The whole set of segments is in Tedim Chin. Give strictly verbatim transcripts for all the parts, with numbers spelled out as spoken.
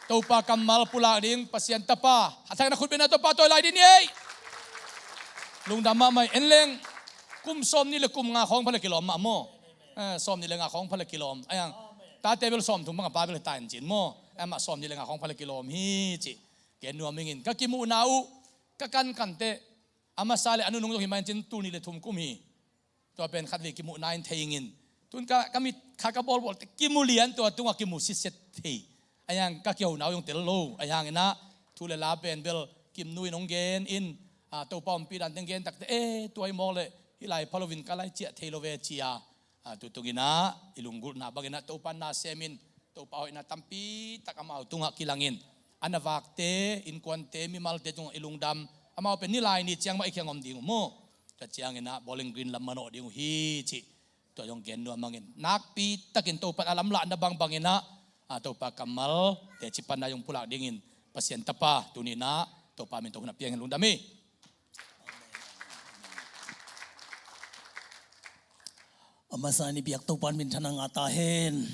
Topa kammal pulak ding Pasian tapa, a thak na khut bengna Topa tawi lai ding ni ei. Lungdam mahmah hi. En leng, kum sawmnih le kum nga khawng pha le kilawm mah maw? Eh, sawmnih le nga khawng pha le kilawm. Ayang, tate bel sawmthum bang a pa bel ta in cin maw? Amah sawmnih le nga khawng pha le kilawm hi ci. Gen nuam ing in. Ka kimuhna uh, ka kankan teh, a masa le a nunung zong hi mah in cin, tul nih le thum kum hi. Tua pen khat vei kimuhna in thei ing in. Tun ka, ka mit kha ka bawlbawl teh kimu lian, tua tungah kimu sitset thei. Ayang ka kihona uh zong tel lo. Ayang inah thu le la pen bel Kim Nu in hong gen in, ah, Topa ompih dan teng gen tak teh, eh, tua hi mawk leh hih lai pha loin ka lai ciah thei lo ve ci a. Ah, tutung inah i lunggulhna bang inah Topa na sem in, Topa hoihna tampi tak amau tungah kilang in, a na vakte, innkuante, mimalte tungah i lungdam, amau pen ni lai ni ciang mah i kiang om ding uh maw? Tua ciang inah Bowling Green lam manawh ding uh hi ci. Tua zong gen nuam ing in. Nakpi takin Topa in a lamlahna bangbang inah, ah, Topa kammal teci panna zong pulak dingin Pasian tapa tuni inah Topa min tawh hun a piang in lungdam hi. A masa in i biak Topa in minthanna ngah ta hen.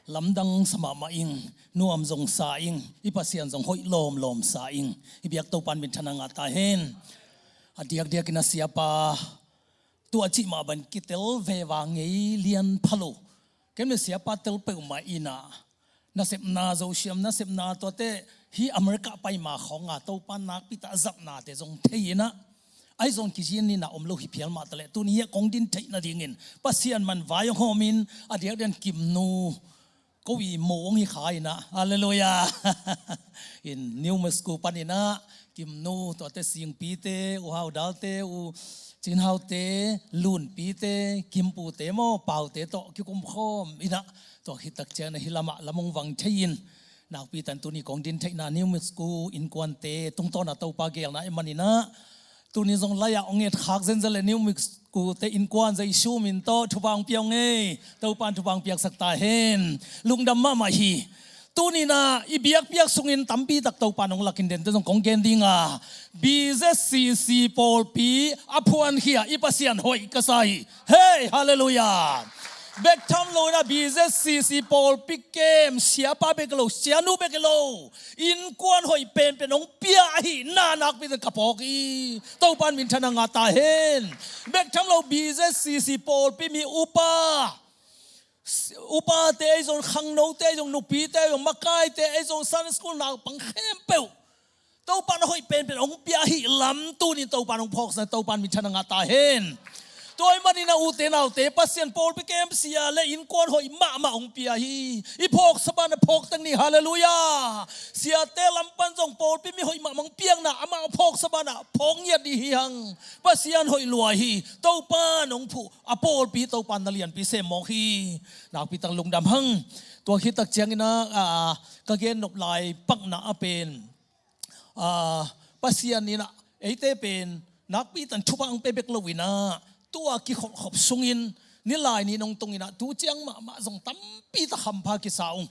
Lamdang sa mahmah ing, nuam zong sa ing, i Pasian zong hoih lawmlawm sa ing. I biak Topa in minthanna ngah ta hen. A diakdiak in a siapa, tua cih mah bang kitel veva ngei lian pha lo. Ken bel siapa tel peuhmah inah, nasepna, Zosiam nasepna, tuate hih America pai ma khawng a Topa nakpi tak a zatnate zong thei inah, ahi zong kizin inah om lo hi phial mah taleh, tuni hih a kong din theih nadingin Pasian man vai hong hawm in, a diakdiak in Kim Nu, ko i mo hong hi kha inah. Halleluiah. In New Mexico pan inah Kim Nu, tuate Singpite, U Hau Dalte, U Cin Haute, Lunpite, Kimpute maw, Paute tawh kikum khawm inah, tua khit tak ciang inah hih lamah lam hong vang thei in, nakpi tak in tuni kong din theihna New Mexico innkuante tungtawn a Topa geelna i man inah, tuni zong lai-ah hong etkhak zenzen le New Mexico-te innkuan Jesu min tawh thupha hong pia ung ei. Topa in thupha hong piaksak ta hen. Lungdam mahmah hi. Tuni inah i biakpiak sungin tampi tak Topa in hong lakin dente zong kong gen ding a, B Z C C pawlpi a phuankhia i Pasian hoih ka sa hi. Hei, halleluiah. Bek tham lo inah B Z C C pawlpi kem, siapa bek hi lo, sianu bek hi lo, innkuan hoih penpen hong pia ahihna nakpi tak in ka phawk hi. Topa in minthanna ngah ta hen. Bek tham lo B Z C C pawlpi mi upa, upate ahi zong, khangnote ahi zong, nupite ahi zong, makaite ahi zong, Sunday school naupang khempeuh Topa in a hoih penpen hong pia ahih lam tuni Topa in hong phawksak, Topa in minthanna ngah ta hen. Tua ahih manin a ute naute, Pasian pawlpi kem sia le innkuan hoih mahmah hong pia hi. I phawksa banah phawk teng ni, halleluiah. Siate lam pan zong pawlpi mi hoih mahmah hong piakna, amah phawksa banah phawk ngiat ding hi hang. Pasian hoih lua hi. Topa in hong phuh a pawlpi Topa in na lianpi sem mawk hi. Nakpi tak lungdam hang. Tua khit tak ciang inah, ah, ka gen nop lai pakna a pen, ah, Pasian inah eite pen nakpi tak in thupha hong pia bek lo inah, tua kikholhkhop sungin ni lai ni in hong tung inah, tu ciang mahmah zong tampi tak hampha kisa ung.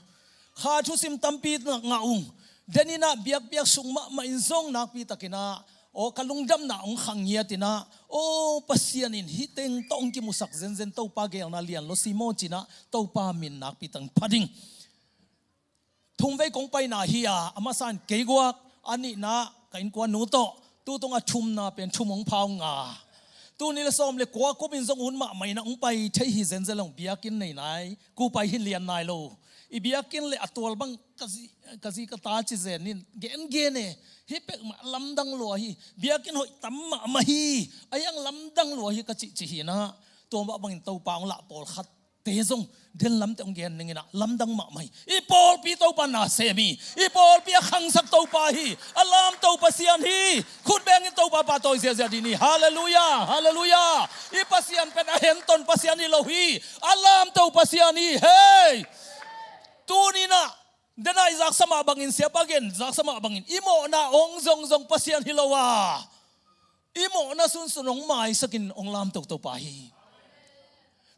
Kha thusim tampi tak ngah ung. Den inah biakpiak sung mahmah in zong nakpi tak inah, aw, ka lungdamna hong khang ngiat inah, aw, Pasian in hih teng tawh hong kimusak zenzen Topa geelna lian lo si maw ci inah, Topa min nakpi tak in phat ing. Thumvei kong paina hi a, a masa in kei guak, a nihna ka innkuan nu tawh, tu tung a thumna pen thum hong pha ung a. Tul nih le sawm le kua kum in zong hun mahmah inah hong pai thei hi zenzen lo, biakinn nei nai, ku pai hi lian nai lo. I biakinn le a tual bang ka zi, ka zi ka ta ci zen in, gen gen e, hih peuhmah lamdang lua hi, biakinn hoih tam mahmah hi, a hiang lamdang lua hi ka cihcih hi inah, tua mah bangin Topa hong lah pawlkhat te zong den lamte hong gen ning inah, lamdang mahmah hi. I pawlpi Topa na sem hi. I pawlpi a khangsak Topa hi. A lamto Pasian hi. Khut bengin Topa pahtawi ziahziah dih ni. Halleluiah, halleluiah. I Pasian pen a henton Pasian hi lo hi. A lamto Pasian hi. Hei, tuni inah, den a i zaksa mah bangin, siapa gen zaksa mah bangin, i mawhna hong zongzong Pasian hi lo a, i mawhna sunsun hong maisakin hong lamto Topa hi.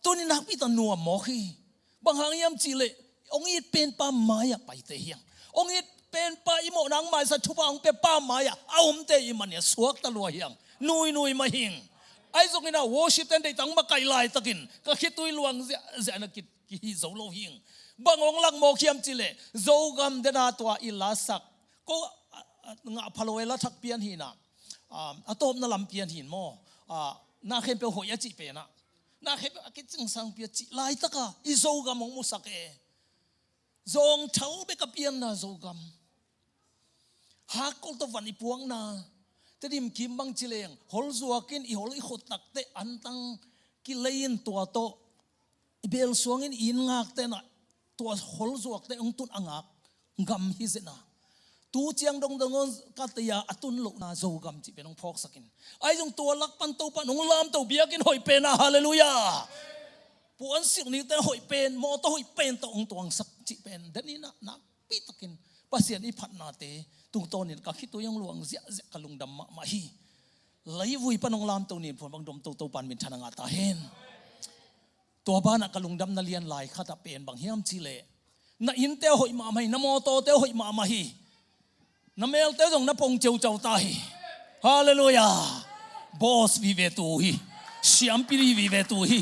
Tuni nakpi tak nuam mawk hi. Bang hang hiam cihleh, hong it penpa mai-ah paite hi hang. Hong it penpa, i mawhna hong maisak, thupha hong piapa mai-ah a omte i man hi a, suakta lua hi hang. Nuinui mah hi ing. Ahi zongin a worship ten deih tak hong makaih laitakin ka khitui luang ziahziah na ki, kihi zo lo hi ing. Bang hong lak mawk hiam cih leh Zogam dena tua i lasak. Ko a, a, ngah pha lo e, la thak pian hi na. A, a tawpna lam pian hi maw. A, na khempeuh hoih a cih pen ah, na khempeuh a kicingsang pia cih laitaka i Zogam hong musak e. Zawngthal bek a pianna Zogam. Hakkol tawh van i puakna. Tedim kim bang ci leng, hol zuakin i hol i khut takte antang kilei in tua tawh i bel suangin i inn ngakte na, tua hol zuakte hong tun a ngak gam hi zena. Tu ciang dongdong on ka tei a, a tun lohna Zogam cih pen hong phawksakin. Ahi zong tua lak pan Topa nong lamto biakinn hoih pen a, halleluiah. Puan silh nikte hoih pen, mawtaw hoih pen tawh hong tuangsak cih pen. Den in ah nakpi takin Pasian i phatnate tungtawnin ka khitui hong luang ziahziah, ka lungdam mahmah hi. Leivui pan hong lamto nin phuan bang domto Topa in minthanna ngah ta hen. Tua banah ka lungdamna lian lai khatah pen bang hiam cih leh, na innte hoih mahmah hi, na mawtawte hoih mahmah hi. Na melte zong na pong ceucau ta hi. Halleluiah. Boss vive tu hi. Siampi vive tu hi.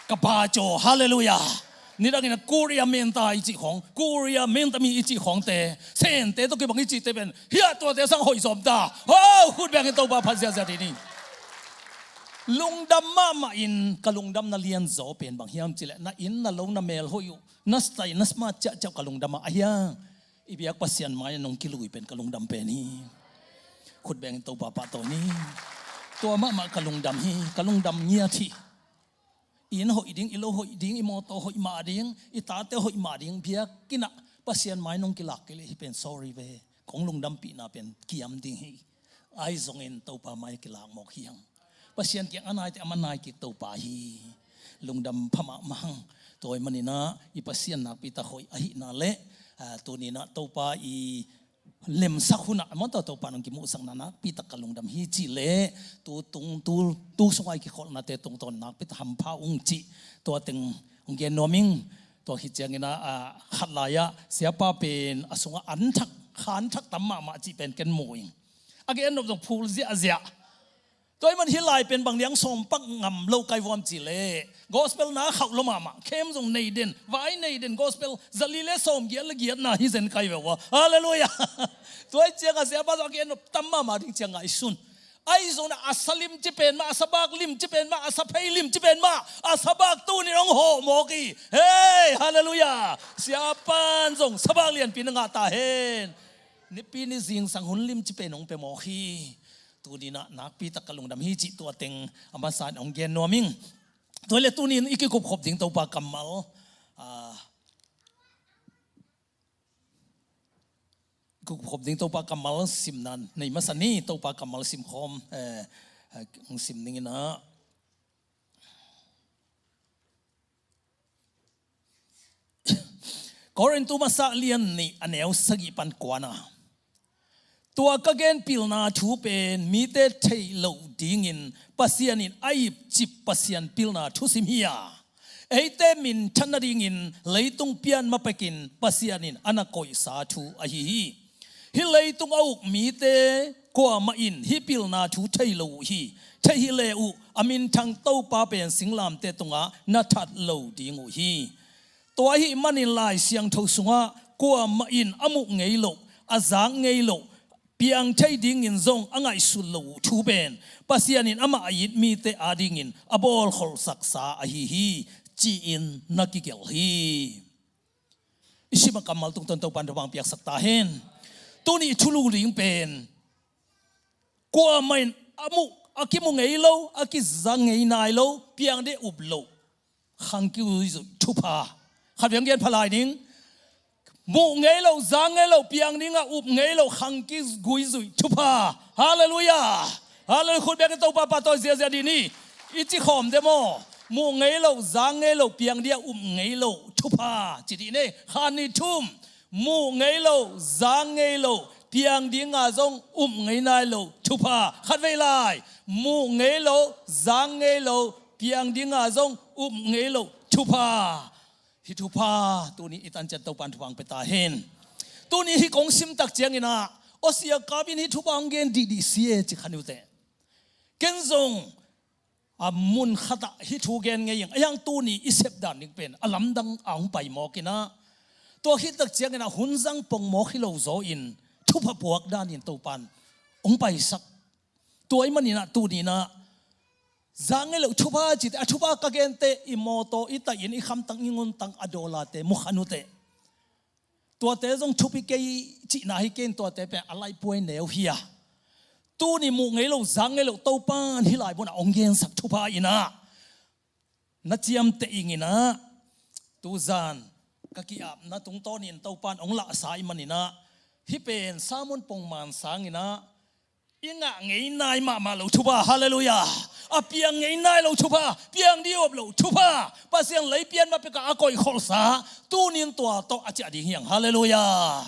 Ka pa caw. Halleluiah. Nidangin a Korea menta i cih khawng, Korea menta mi i cih khawngte, Sente tawh kibang i cihte pen hiah tuate sang hoih zawm ta. Ho, khut bengin Topa phat ziahziah dih ni. Lungdam mahmah in ka lungdamna lianzaw pen bang hiam cih leh, na inn na lo na mel hoih uh, na style na smart ciahciah ka lungdam ah, ahi hang i biak Pasian mai-ah nong kilui pen ka lungdam pen hi. Khut bengin Topa pahtawi ni. Tua mahmah ka lungdam hi, ka lungdam ngiat hi. I inn hoih ding, i lo hoih ding, i mawtaw hoih mah ding, i tate hoih mah ding, biakinn ah Pasian mai nong kilak kei leh hih pen sorry ve. Kong lungdampihna pen kiam ding hi. Ahi zongin Topa mai kilak mawk hi hang. Pasian kiang a naite a man nai kik Topa hi. Lungdam pha mahmah hang. Tua ahih manin ah i Pasian nakpi tak hoih ahihna leh, ah, tuni-in ah Topa i lemsak hun ah, a mawtaw Topa nong kimuhsakna nakpi tak ka lungdam hi cih leh, tu tung, tu, tu sungah i kikholhnate tungtawn nakpi tak hampha ung cih tua teng hong gen nuam ing. Tua khit ciangin ah, ah, khat lai-ah siapa pen a sungah an thak, khan thak tam mahmah cih pen ken mu ing. A gen nop zong phul ziahziah. Tua ahih man hih lai pen bang liang sawm pak ngam lo kai vuam cih leh, gospel na khauh lo mahmah, khem zong nei den, vai nei den, gospel zali le sawm giat le giatna hi zen kai ve ua. Halleluiah. Tua ahih ciangah siapa zong a gen nop tam mahmah ding ciang ngaihsun. Ahi zongin a sa limci pen mah, a sa bak limci pen mah, a sa phei limci pen mah, a sa bak tuni-in hong hawh mawk hi. Hei, halleluiah. Siapa in zong sa bak lianpi na ngah ta hen. Nipi ni zingsang hun limci pen hong pia mawk hi. Tuni-in ah nakpi tak ka lungdam hi cih tua teng a masa-in hong gen nuam ing. Tua hi leh tuni-in i kikupkhop ding Topa kammal, ah, kikupkhop ding Topa kammal simna nei masa ni. Topa kammal simkhawm, eh, eh, sim ning in ah. Korintu masa lian nih a neu sagih pan kuana. Tua ka gen pilna thu pen mite theih loh dingin Pasian in a ipcip Pasian pilna thusim hi a, eite minthan nadingin leitung pian ma pekin Pasian in a na koihsa thu ahi hi. Hih leitung a uk mite kuamah in hih pilna thu thei lo uh hi. Thei hi le uh, a minthang Topa pen singlamteh tungah na that lo ding uh hi. Tua ahih manin Lai Siangtho sungah kuamah in a muh ngei loh, a zak ngei loh, piang thei dingin zong a ngaihsut loh uh thu pen Pasian in amah a it mite adingin a bawlkholhsaksa ahi hi, ci-in na kigelh hi. I sim a kammal tungtawn Topa in thupha piaksak ta hen. Tuni i thulu ding pen kuamah in a muh, a kimu ngei lo, a kiza ngei nai lo, piang ding up loh, khang kiguizuih thupha. Khat vei hong gen pha lai ning. Muh ngei lo, za ngei lo, piang dingah up ngei lo, khang kiguizuih thupha. Halleluiah. Halleluiah. Khut bengin Topa pahtawi ziahziah dih ni. I ci khawm diam aw? Muh ngei lo, za ngei lo, piang dingah up ngei lo thupha, ci dih ni. Khat, nih, thum. Muh ngei lo, za ngei lo, piang dingah zong up ngei nai lo thupha. Khat vei lai. Muh ngei lo, za ngei lo, piang dingah zong up ngei lo thupha. Hih thupha tuni i tancian Topa in thupha hong pia ta hen. Tuni hih kong sim tak ciangin ah, aw Sia Kap in hih thupha hong gen dihdih si e, ci kha ni uh teh. Ken zong a mun khatah hih thu gen ngei ing. A hiang tuni i sep dan ding pen a lamdang a hong pai mawk inah, tua khit tak cianginah hun zang pongmawk hi lo zaw in thupha puak danin Topan hong paisak. Tua ih maninah tuninah zang ngei loh thupha cite, a thupha ka gente i mawtaw, i tai-in, i khamtang, i nguntang a dawlate mukhan uhteh. Tuate zong thupi kei cihna hi kei in, tuate pen a laihpuai neu hi a, tuni muh ngei lo, zang ngei lo Topan hih lai munah hong gensak thupha inah na ciamteh ing inah, tuzan ka ki-apna tungtawnin Topan hong lahsa ih maninah hih pen sermon pongman sanginah i ngah ngei nai mahmah lo thupha, halleluiah. A piang ngei nai lo thupha, piang dih up lo thupha, Pasian lei pian ma pekah a koihkholhsa, tunin tua tawh a ciah ding hiang, halleluiah.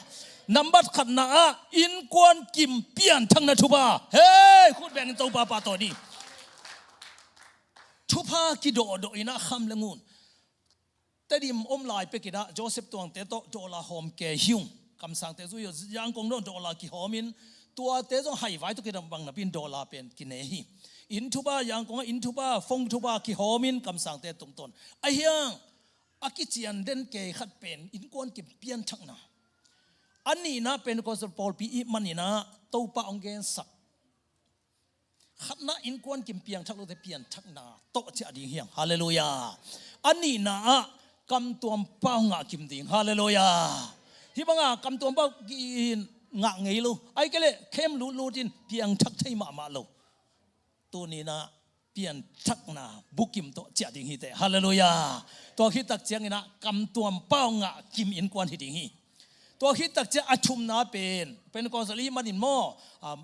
Nambat khatna ah innkuan kim pianthakna thupha. Hei, khut bengin Topa pahtawi ni. Thupha kidawhdawh inah kham le ngun. Tedim om lai pekinah Joseph Tuangte tawh dollar hawm kei hi ung. Kamsangte zui uh, Yangon dong dollar kihawmin, tuate zong haivai tawh kidam bang napi-in dollar pen kine hi. Inn thupha, Yangon ah inn thupha, phone thupha kihawmin kamsangte tungtawn. A hiang a kician den kei khat pen innkuan kim pianthakna. A nihna pen Pentecostal pawlpi ih maninah Topa hong gensak. Khatna innkuan kim piangthak lote pianthakna tawh ciah ding hiang. Halleluiah. A nihna ah kamtuam pau ngah kim ding. Halleluiah. Hih banga kamtuam pau ki-in ngah ngei lo. Ahih kei leh khem lutlut in piangthak thei mahmah lo. Tuninah pianthakna bukim tawh ciah ding hiteh. Halleluiah. Tua khit tak cianginah kamtuam pau ngah kim innkuan hi ding hi. Tua khit tak ciang a thumna pen Pentecostal ih manin maw, um,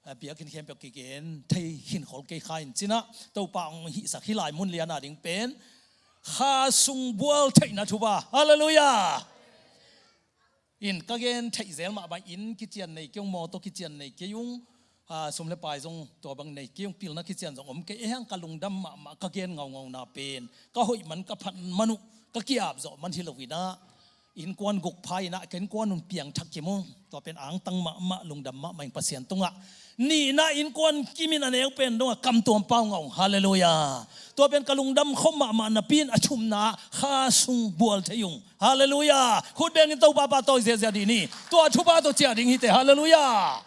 a biakinn khempeuh kigen thei khinkhol kei kha in cinah, Topa hong hihsak hih lai mun liana ding pen kha sung bual theihna thupha. Halleluiah. In ka gen theih zel mahmah, inn kician nei kei ung, mawtaw kician nei kei ung, a, sum le pai zong tua bang nei kei ung, pilna kician zong om kei. A hiang ka lungdam mahmah, ka gen ngaungauna pen ka hoih man, ka phat man uh, ka ki-ap zawh man hi lo inah innkuan guk pha inah ka innkuan un piangthak kim ung. Tua pen angtang mahmah, lungdam mahmah ing Pasian tungah. Nihna innkuan kimin a neu pen dongah kamtuam pau ngah ung. Halleluiah. Tua pen ka lungdam khop mahmah napi-in a thumna kha sung bual thei ung. Halleluiah. Khut bengin Topa pahtawi ziazia dih ni. Tua thupha tawh ciah ding hiteh. Halleluiah.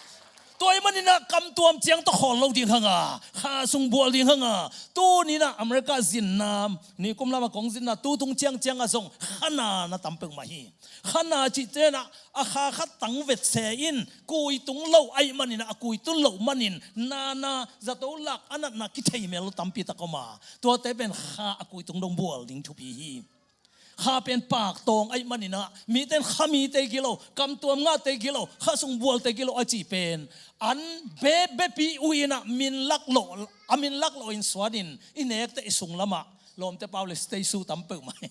Tua ih maninah kamtuam ciang tawh khawl lo ding hanga, kha sung bual ding hanga. Tuninah America zinna, nikum lama kong zinna, tutung ciangcianga zong khana na tam peuhmah hi. Khana cih tenah a kha khat tang vetse in kui tung lo ahih maninah, a kui tung lo manin nana zato lak a natna kithei mel lo tampi tak om a, tuate pen kha a kui tung dong bual ding thupi hi. Kha pen paktawng ahih maninah mite in kha mite gilo, kamtuam ngahte gilo, kha sung bualte gilo a cih pen an bebepi uh inah min laklawh, a min laklawh in suanin i nekte i sung lamah lawmte pau le stay su tam peuhmah hi.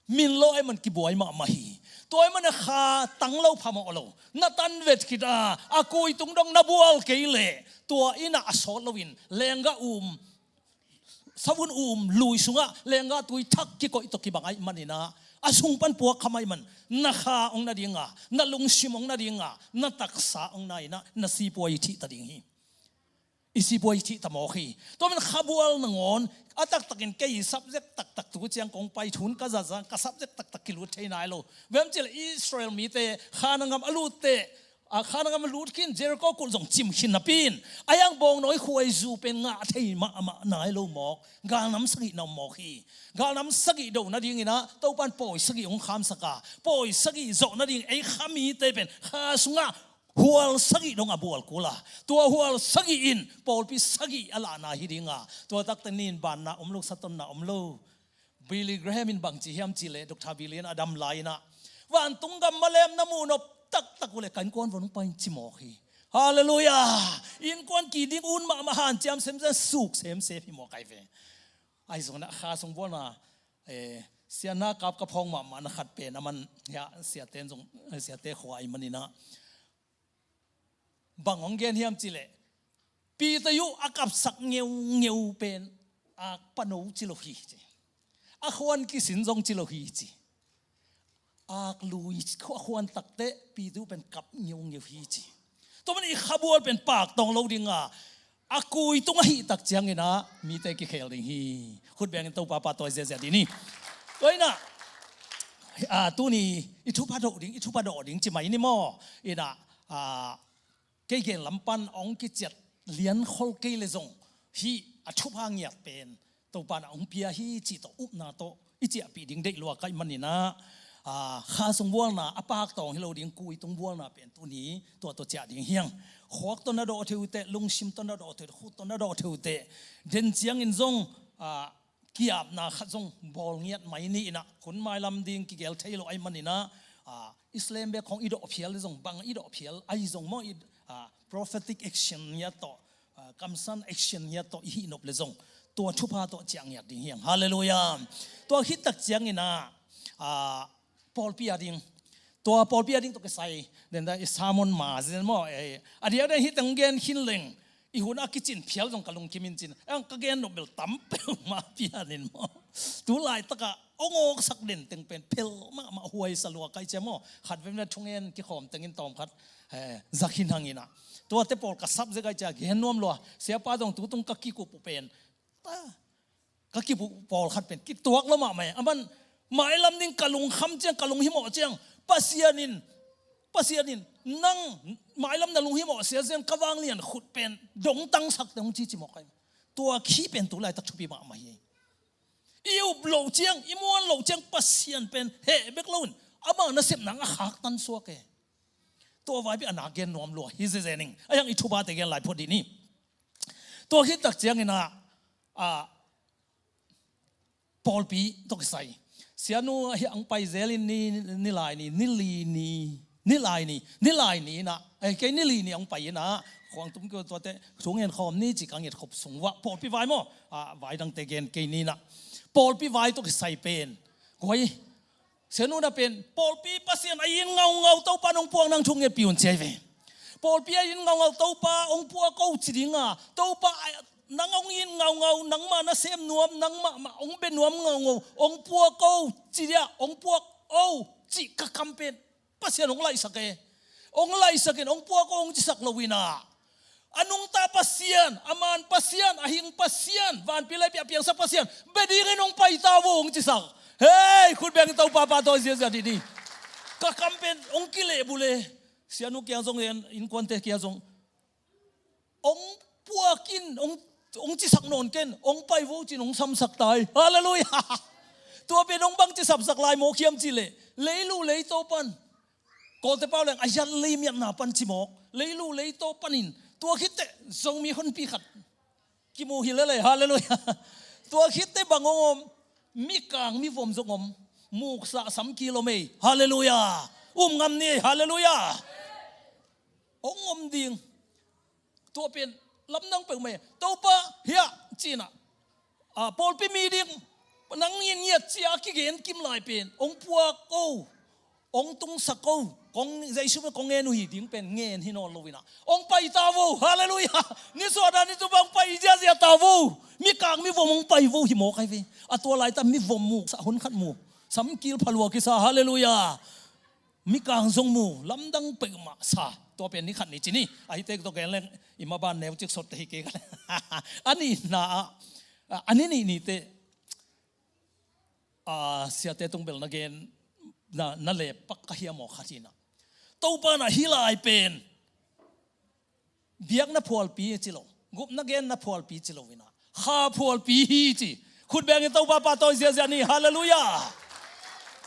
Min lawh ahih man kibuai mahmah hi. Tua ahih man a kha tang lo phamawh lo. Na tan vet khit a, a kui tung dong na bual kei leh tua innah a sawt loin lenggah um, savun um lui sungah lenggah tui thak kikoih tawh kibang ahih maninah a sung pan puak kham ahih man na kha hong na dinga, na lungsim hong na dinga, na taksa hong na inah na sipuai i thih ta ding hi. I sipuai i thih ta mawk hi. Tua man khabual nangawn a taktakin kei i subject taktak tu ciang kong pai thun ka zazang ka subject taktak kilut thei nai lo. Bang hiam cih leh Israel mite Khanang gam a lutte, a, Khanang gam a lut khin Jericho kulh zong cim khin napi-in a hiang bawngnawi khuaizu pen ngah thei mahmah nai lo mawk. Galnam sagih na om mawk hi. Galnam sagih do nadinginah Topan pawi sagih hong khamsak a, pawi sagih zawh nading ei kha mite pen kha sungah hual sagih dong a bual kul a, tua hual sagih in pawlpi sagih a lahna hi dinga, tua takte nin banna om lo, satonna om lo. Billy Graham in bangci hiam cih leh, Doctor Billy in a dam lai-inah vantung gam malem na muhnop taktak uh leh ka innkuan vun hong pai in ci mawk hi. Halleluiah. Innkuan ki ding un mahmah, hanciam semsem, suk semsem hi mawk ai ve. Ahi zongin a kha sung bualna, eh, sianna kap ka phawng mahmahna khat pen a man, hia, siate in zong, eh, siate khua ahi maninah bang hong gen hiam cih leh, Peter uh a kapsak ngeungeu pen ak pano ci lo hi ci. A khuan kisin zong ci lo hi ci. Ak lui a khuan takte Peter uh pen kap ngeungeu hi ci. Tua man i khabual pen paktawng lo dinga, a kui tung ahih tak ciangin ah mite kikhel ding hi. Khut bengin Topa pahtawi ziazia dih ni. Tua in ah, ah, tuni i thupha dawh ding, i thupha dawh ding ci mai ni maw? In ah, ah, kei gen lam pan hong kiciat liankhol kei le zong hih a thupha ngiat pen Topa in ah hong pia hi cih tawh upna tawh i ciahpih ding deih lua ka hih manin ah, ah, kha sung bualna a pak tawng hi lo ding, kui tung bualna pen tuni tua tawh ciah ding hi hang. Khuak tawh na dawh thei uh teh, lungsim tawh na dawh thei uh teh, khut tawh na dawh thei uh teh, den ciangin zong, ah, ki-apna khat zong bawl ngiat mai ni in ah, hun mailam ding kigel thei lo ahih manin ah, ah, Islam bek khong i dawh phial le zong bang i dawh phial ahi zong maw, i, ah, prophetic action ngiat tawh, ah, kamsan action ngiat tawh i hih nop le zong tua thupha tawh ciah ngiat ding hi hang. Halleluiah. Tua khit tak ciangin ah, ah, pawlpi a ding, tua pawlpi a ding tawh kisai den dah i sermon ma zen maw, eh, a diak den hih teng gen khin leng i hun a kicin phial zong ka lungkim in cin, ang ka gen nop bel tam peuhmah pian in maw. Tu laitak ah hong awksak den teng pen phel mahmah, huai sa lua ka hih ciang maw, khat veve na thungen kikhawm tengin tawm khat, eh, za khin hang in ah. Tuate pawl ka sap zia ka hih ciang gen nuam lua, siapa zong tu tung ka kikup uh pen, ta, ka kikup uh pawlkhat pen kituak lua mahmah e. Aman mailam ding ka lungkham ciang, ka lunghimawh ciang, Pasian in, Pasian in nang mailam na lunghimawh sia zen ka vanglian khut pen dongtangsak teng hong ci ci mawk ai. Tua khi pen tu laitak thupi mahmah hi. I up loh ciang, i muan loh ciang Pasian pen heh bek lo in ama nasepna a khaktan suak e. Tua vai bek a na gen nuam lua hi zezen ing. A hiang i thupha te gen lai phot dih ni. Tua khit tak ciangin ah, ah, pawlpi tawh kisai. Sianu ahi ang pai zel in ni, ni lai ni, ni li ni, ni lai ni, ni lai ni in ah, eh, kei ni li ni ang pai in ah, khuang tum keu tuate, thungen khawm ni ci ka nget khop sung uah, pawlpi vai maw, ah, vai dangte gen kei ni in ah. Pawlpi vai tawh kisai pen, guai, sianu na pen, pawlpi Pasian a in ngaungau Topa nong puak nang thunget piun ciai ve. Pawlpi a in ngaungau Topa hong puak ko ci ding a, Topa a, nang hong in ngaungau, nangmah na sem nuam, nangmah mah hong be nuam ngaungau, hong puak ko ci dia, hong puak o ci ka kam pen Pasian hong laihsak e. Hong laihsak in hong puak o hong cisak lo in ah, a nungta Pasian, a man Pasian, a hing Pasian, vanpi laipi a piangsak Pasian be dingin hong pai ta vo hong cisak. Hei, khut beng Topa pahtawi ziazia dih ni. Ka kam pen hong kilehbulh e. Sianu kiang zong en, innkuante kiang zong hong puak in, hong, hong cisak nawn ken, hong pai vo cin hong samsak ta hi. Halleluiah. Tua pen hong bang ci sapsak lai mawk hiam cih leh, leilu leitaw pan, Kawlte pau leng a hiat lei miatna pan ci mawk, leilu leitaw panin, tua khit teh Zomi honpi khat kimu hi lel ei. Halleluiah. Tua khit teh bang hong om? Mikang mivom zong om. Muksa samkil om ei. Halleluiah. Um ngam ni ei. Halleluiah. Hong om ding. Tua pen lamdang peuhmah hi. Topa hiah ci-in ah, ah, pawlpi mi ding nang in ngiat ci-a kigen kim lai pen hong puak o, hong tungsak o, kong Jesu pen kong ngen uh hi ding pen ngen hi nawn lo in ah, hong pai ta vo. Halleluiah. Nisuahna ni tu bang hong pai ziazia ta vo. Mikang mivom hong pai vo hi mawk ai ve. A tua laitak mivom muksa hun khat mu, samkil phalua kisa. Halleluiah. Mikang zong mu, lamdang peuhmah sa. Tua pen ni khat ni ci ni. Ahi tek tawh gen leng i maban neucik sot te hi kei ka le. A nihna ah, a ni nih ni teh, ah, siate tung bel na gen, na, na le pak ka hiam aw khat hi in ah. Topa in ah hih lai pen biakna phualpi ci lo, gupna genna phualpi ci lo in ah, kha phualpi hi ci. Khut bengin Topa pahtawi ziazia ni. Halleluiah.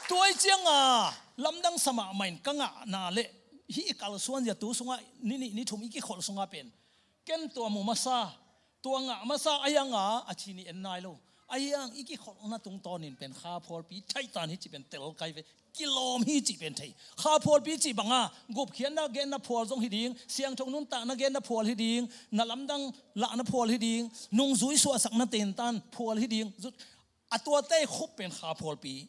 Tua ahih ciangin lamdang sa mahmah in ka ngahna le hih i kalsuanzia tu sungah ni nih ni thum i kikholh sungah pen ken tua mu masa, tua ngah masa, ahi hangin a thi ni en nai lo. Ahi hangin i kikholhna tungtawnin pen kha phualpi thaitan hi cih pen tel kai ve. Kilawm hi cih pen thei. Kha phualpi cih bangin gupkhiatna genna phual zong hi ding, siangtho nuntakna genna phual hi ding, na lamdang lahna phual hi ding, nungzui suahsakna tentan phual hi ding. Zut, a tuate khup pen kha phualpi.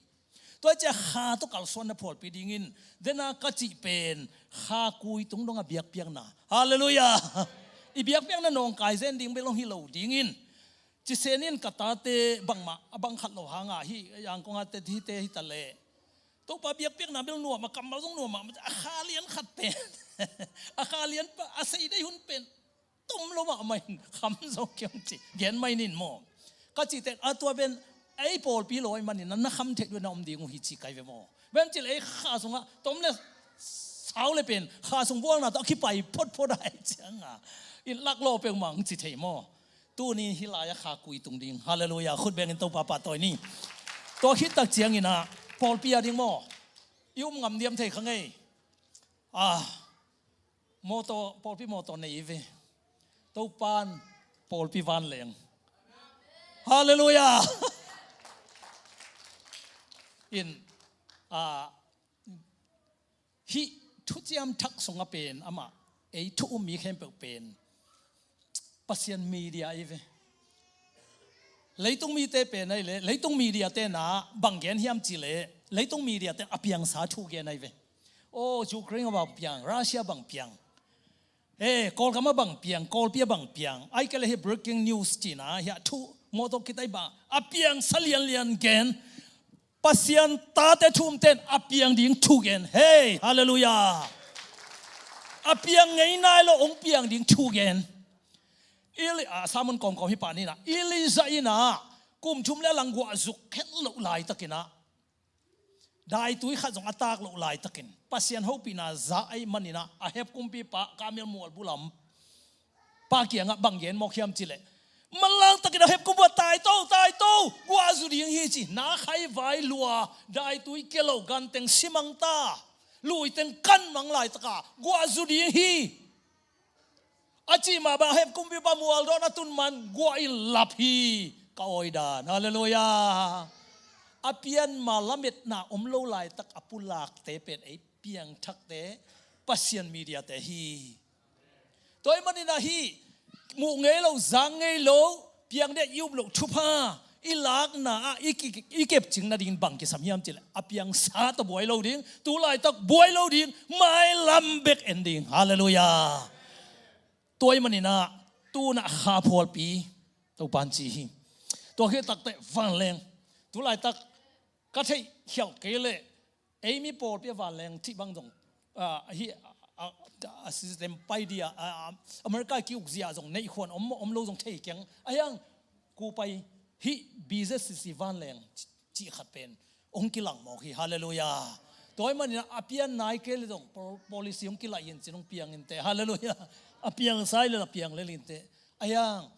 Tua ciang kha tawh kalsuanna phualpi dingin, dena ka cih pen kha kui tung dongah biakpiakna. Halleluiah. I biakpiakna nawngkai zen ding bel hong hi lo dingin, cisen in ka tate bangmah a bang khat lo hangin, hih Yangon a te hihte hi ta leh, Topa biakpiakna bel nuam a, kammal zong nuam a, a kha lian khat pen, a kha lian pa, a sei dei hun pen tum lo mahmah in kham zo kiam ci gen mai nin maw. Ka cih tek a tua pen ei pawlpi lo ahih manin na kham theih duh na om ding uh hi ci kai ve maw. Bem cil ei kha sungah tom le sau le pen kha sung bualna tawh a kipai photphot a ei cianga in lak lo peuhmah ang ci thei maw. Tuni hih lai-ah kha kui tung ding. Halleluiah. Khut bengin Topa pahtawi ni. Tua khit tak ciangin ah pawlpi a ding maw i um ngam diam thei kha ngei. Ah, mawtaw, pawlpi mawtaw nei i ve. Topan pawlpi vanleng. Halleluiah. In, ah, hih thuciam thak sungah pen amah ei thu um mi khempeuh pen Pasian media i ve. Leitung mite pen ahi le leitung media tena bang gen hiam ci le leitung media ten a piangsa thu gen ahi ve. O, Ukraine a bang piang, Russia bang piang, e, Kawlgam a bang piang, Kawlpi a bang piang, ai kei le hi breaking news cina hi a thu mawtaw kitai bang a piangsa lianlian gen. Pasian tate thu um ten a piang ding thu gen. Hei, halleluiah. A piang ngei nai lo hong piang ding thu gen. Eli, a, samun kawmkawm hi pah nina Elijah ina kum thum le a lang guah zuk khet loh laitakina daitui khat zong a tak loh laitakin Pasian hopihna za ahi manina a hep kumpipa Kamel mual bulam pa kiangah bang gen mawk hiam ci le manlang takin a hep kumpipa tai to, tai to, guah zu ding hi ci. Na khai vai lua, daitui kelo ganteng simangta, luiteng kan mang laitaka guah zu ding hi. A cih mah bang a hep kumpipa mual dawn a tun man guah in lap hi. Ka awi dan. Halleluiah. A pian ma lametna om lo laitak a pulakte pen ei piangthakte Pasian mediate hi. Tua ahih manin ahi muh ngei lo, zang ngei lo, piang dek i up loh thupha i lakna ah i ki, i kepcing nadingin bang kisam hiam ci le a piangsa tawh buai lo ding, tu laitak buai lo ding, mailam bek en ding. Halleluiah. Tua ahih manin ah tunah kha phualpi Topan ci hi. Tua khit takteh vanleng, tu laitak ka theih khialh kei leh ei mi pawlpi a vanleng cih bang zong, ah, hi, ah, ah, a system pai dia, ah, ah, America ki ukzia zong neih khuan om, om lo zong thei keng. A hiang kupai hih B Z C C vanleng cih khat pen hong kilang mawk hi. Halleluiah. Tua ahih manin a pian nai kei le zong pol-, policy hong kilaih in cin hong piang inteh. Halleluiah. A piang sai le a piang lel inteh. A hiang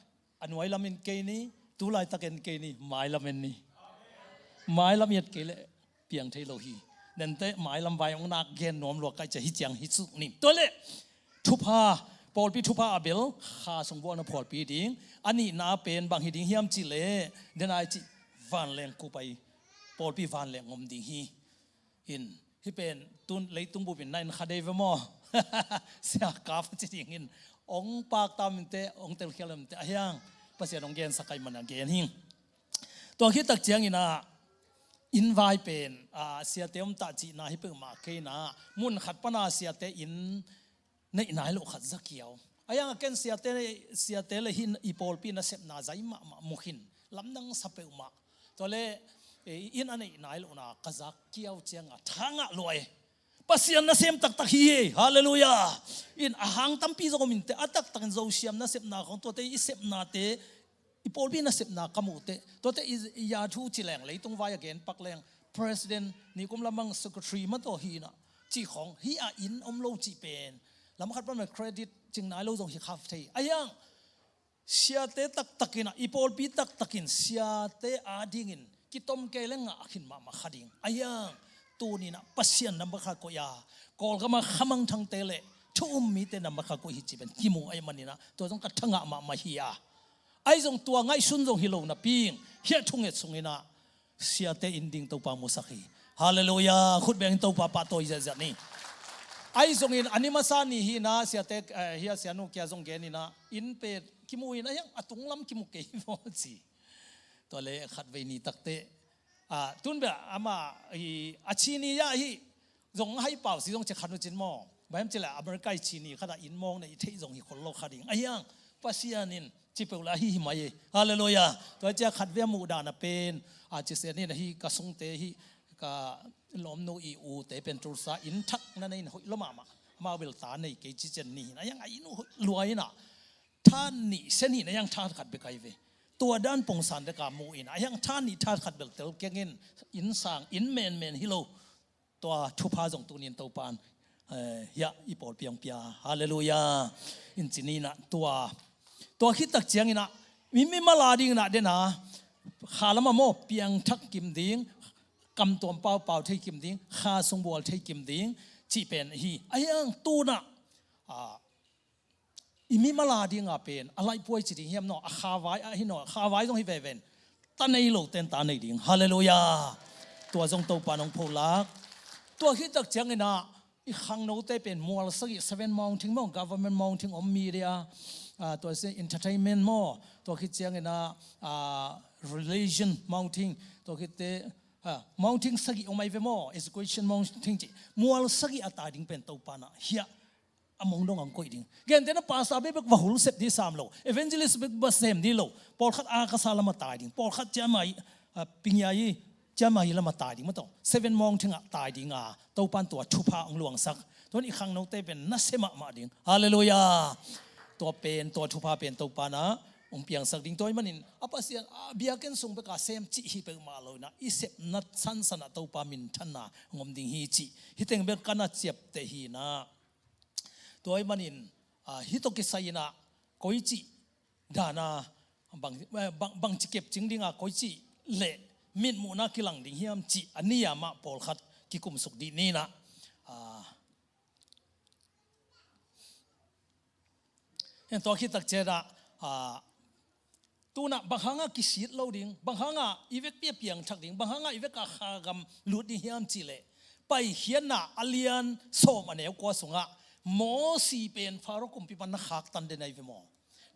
a nuai lam en kei ni, tu laitak en kei ni, mailam en ni. Mailam i et kei le piang thei lo hi. Nente mailam vai hong nak gen nuam lua kai cia hi ciang hi suk ni. Tua le thupha, pawlpi thupha a bel kha sung bualna phualpi ding. A nihna pen bang hi ding hiam ci le, denai ci vanleng kupai pawlpi vanleng om ding hi. In, hih pen tun leitung bupin na en kha dei ve maw? Sia kap ci dingin hong paktam inteh, hong telkhial inteh, a hiang Pasian hong gensak ahih mana gen hi. Tua khit tak ciangin ah inn vai pen, ah, siate om tah cihna hi peuhmah kei na, mun khat pana siate inn neih nai loh khat za kiau. A hiang a ken siate, siate le hih i pawlpi nasepna zai mahmah mu khin, lamdang sa peuhmah. Tua le, eh, inn a neih nai lohna ka za kiau cianga tha ngah lua e. Pasian nasem taktak hi e. Halleluiah. In a hang tampi zong om inteh, a taktakin Zosiam nasepna khong tuate i sepnate, i pawlpi nasepna ka muh teh, tuate i, i ya thu ci leng, leitung vai a gen pak leng, president, nikum lamang secretary mah tawh hi na, cih khong, hi a inn om lo cih pen lam khat pan credit cing nai lo zong hi kha thei. A hiang siate taktakin ah, i pawlpi taktakin siate adingin kitom kei le ngah khin mahmah kha ding. A hiang tunin ah Pasian nambat khat koih a, Kawlgam a khamangthangte le thu um mite nambat khat koih hi cih pen kimu ahih manin ah, tua zong ka tha ngah mahmah hi a. Ahi zong tua ngaihsun zong hi lo napi in, hih a thunget sungin ah siate inn ding Topa musak hi. Halleluiah. Khut bengin Topa pahtawi ziahziah ni. Ahi zongin a ni masa ni hi na siate, eh, hih a sianu kia zong gen in ah, inn pen kimu in a hiang a tunglam kimu kei maw ci. Tua le khatvei ni takteh, ah, tun bia ama hi a chi ni ya hi zong hai pau si zong ci khat nu cin maw. Bang hiam ci le America i chi ni khat a inn mawng na i theih zong hi khol lo kha ding. A hiang Pasian in ci peuh la hi hi mai e. Halleluiah. Tua cia khatvei a muh dan a pen, a ci se ni na hi ka sungte hi ka lawmnu i ute pen Tulsa inn thak na nei in hoih lo mahmah. Amau bel ta nei kei ci cian ni hi na. A hiang a inn uh hoih lua in ah tha nih, sen nih na hiang tha khat bek ahi ve. Tua dan pongsan deka mu in a hiang tha nih tha khat bel tel kengin, inn sang, inn menmen hi lo. Tua thupha zong tunin Topan, eh, hiah i pawlpi hong pia. Halleluiah. In ci ni na tua. Tua khit tak ciangin ah, mi, mi mala dingin ah den a, kha lama maw, piangthak kim ding, kam tuam paupau thei kim ding, kha sung bual thei kim ding, cih pen hi. A hiang tu na, ah, i mi mala dinga pen a laihpuai ci ding hiam no, a kha vai a hi no, kha vai zong hi veve in. Ta nei lo ten ta nei ding. Halleluiah. Tua zong Topan hong pholak. Tua khit tak ciangin ah, i khangnote pen mual sagih, seven mountain maw, government mountain om, media, ah, tua se entertainment maw, tua khit ciangin ah, ah, religion mountain, tua khit te, ah, mountain sagih om ahi ve maw, education mountain cih. Mual sagih a tai ding pen Topan ah hiah a mong dong ang koih ding. Gente na pastor bekbek va hul sep ding sam lo. Evangelist bek va sem ding lo. Pawlkhat a kasa lama tai ding. Pawlkhat ciamai, ah, pingyai, ciamai lama tai ding. Mataw, seven mountain ah tai ding a, Topan tua thupha hong luangsak. Tuan i khangnote pen nasia mahmah ding. Halleluiah. Tua pen, tua thupha pen Topan ah hong piangsak ding. Tua ahih manin, a Pasian, a biakinn sung bek a sem cih hi peuhmah lo in ah, i sepna sansan ah Topa minthanna hong om ding hi cih. Hih teng bek ka na ciapteh hi in ah. Tua ahih manin, ah, hih tawh kisai in ah, koici dan a, bang, eh, bang, bangci kepcing ding a, koici leh mitmuhna kilang ding hiam cih a ni a mah pawlkhat kikumsuk dih ni in ah. Ah, en tua khit tak ciang ah, ah, tu in ah bang hang a kisit lo ding, bang hang a i vekpi a piangthak ding, bang hang a i vek a kha gam lut ding hiam cih leh, Paikhiatna a lian sawm a neu kua sungah Mosi pen Faro kumpi pan na khaktan den ahi ve maw.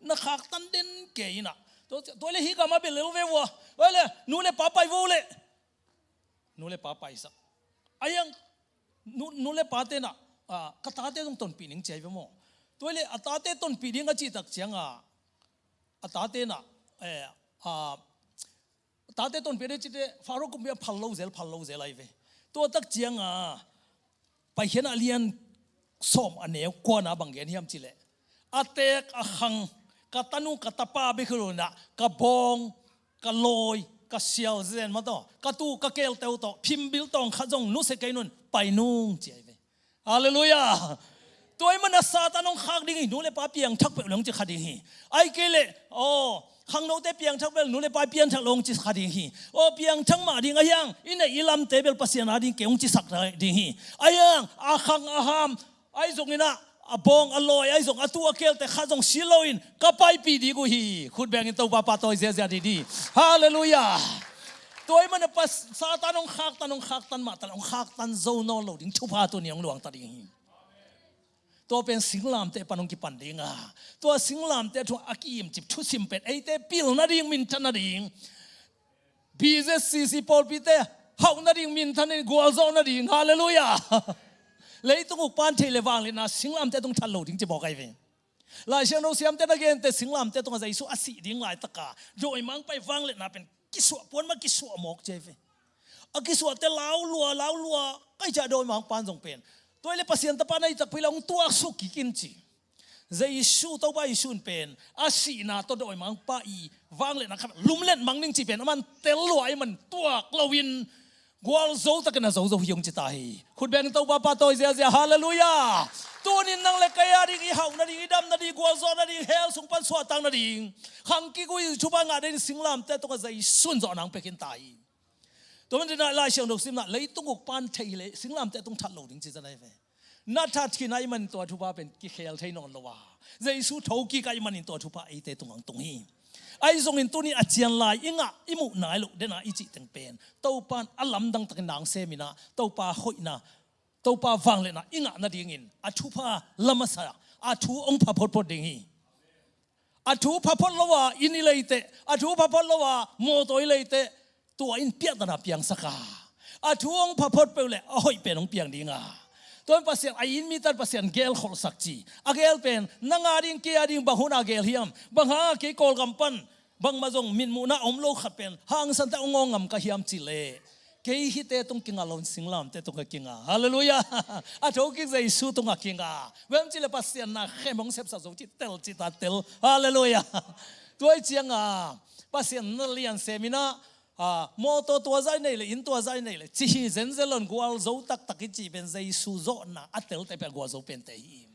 Na khaktan den kei in ah. Tua, tua leh hih gam a bel lel ve ua. Tua leh nu le pa pai vo leh. Nu le pa paisak. A hiang nu, nu le pate in ah, ah, ka tate zong tonpih ning ci ahi ve maw. Tua leh a tate tonpih ding a cih tak ciang a, a tate in ah, eh, ah, a tate tonpih ding cih teh Faro kumpi a phal lo zel, phal lo zel ahi ve. Tua tak ciang a, Paikhiatna a lian sawm a neu kua na bang gen hiam cih leh, a teek a khang, ka tanu ka tapa bek hi lo in ah, ka bawng, ka lawi, ka sial zen mataw, ka tuu ka kelte uh tawh phimbil tawng khat zong nusia kei un, pai nung ci ahi ve. Halleluiah. Tua ahih manin Satan hong khak ding hi, nu le pa piangthak peuh leh hong ci kha ding hi. Ahih kei leh, aw, khangnote piangthak peuh, nu le pa piangthak leh hong ci kha ding hi. Aw, piangthak mah ding a hiang, i neih i lamte bel Pasian a ding kei hong cisak ding hi. A hiang, a khang a ham, ahi zongin ah, a bawng a lawi, ahi zong a tuu a kelte khat zong si loin, ka paipih ding uh hi. Khut bengin Topa pahtawi ziazia dih dih. Halleluiah. Tua ahih manin Satan hong khaktan, hong khaktan mah ta leh, hong khaktan zo nawn lo ding thupha tuni hong luang ta ding hi. Tua pen singlamteh pan hong kipan ding a, tua singlamteh thu a ki-imcip thusim pen eite pilna ding, minthanna ding, B Z C C pawlpite hauhna ding, minthanna ding, gualzawhna ding. Halleluiah. Leitung uk pan theih leh vangliatna singlamteh tung that lo ding ci mawk ahi ve. Lai Siangtho siamte na gente singlamteh tungah Jesu a sih ding laitak a dawimangpa ii vangliatna pen kisuah, puan mah kisuah mawk ci ahi ve. A kisuahte lau lua, lau lua, kai ciah dawimangpa in zong pen, tua hi leh Pasian Tapa na hih takpi leh hong tuaksuk kik in ci. Jesu, Topa Jesu in pen a sihna tawh dawimangpa ii vangliatna khat lumlet mang ding cih pen aman tel lua ahih manin tuak loin gualzo takin a zo zo hi hong ci ta hi. Khut bengin Topa pahtawi ziazia. Halleluiah. Tunin nang le kei a ding, i hauhna ding, i damna ding, gualzawhna ding, hell sung pan suahtakna ding, khang kik uh i thupha ngah dingin singlamteh tungah Jesu in zawhna hong pia khin ta hi. Tua manin Lai Siangtho simna, leitung uk pan theih leh singlamteh tung that lo ding ci zan ahi ve. Na that khin ahih manin tua thupha pen kikhel thei nawn lo a, Jesu thokik ahih manin tua thupha eite tungah hong tung hi. Ahi zongin tuni a cian lai i ngah, i muh nai loh den a i cih teng pen Topa in a lamdang takin na hong sem in ah, Topa hoihna, Topa vangliatna i ngah nadingin a thupha la masa a, a thu hong pha photphot ding hi. A thu pha phot lo a inn i lei teh, a thu pha phot lo a mawtaw i lei teh, tua in piakdan a piangsak a, a thu hong pha phot peuh leh a hoih pen hong piang ding a. Tua in Pasian, a inn mi tan Pasian gelkholhsak ci. A gel pen nang a ding, kei a ding, bang hun a gel hiam? Bang hang a kei Kawlgam pan bangmah zong mitmuhna om lo khat pen hangsan tak hong aw ngam ka hiam cih leh, Kei hihte tung kinga lo, singlamteh tung a kinga. Halleluiah. A thokik Jesu tung a kinga. Vem cih leh Pasian na khem hong sepsak zo cih tel cih ta tel. Halleluiah. Tua hi cianga Pasian na lian sem in ah, a, mawtaw tua zah i neih leh, inn tua zah i neih leh, cih hi zenzen lo in gualzo taktak i cih pen Jesu zawhna a telte pen gualzo pente hi.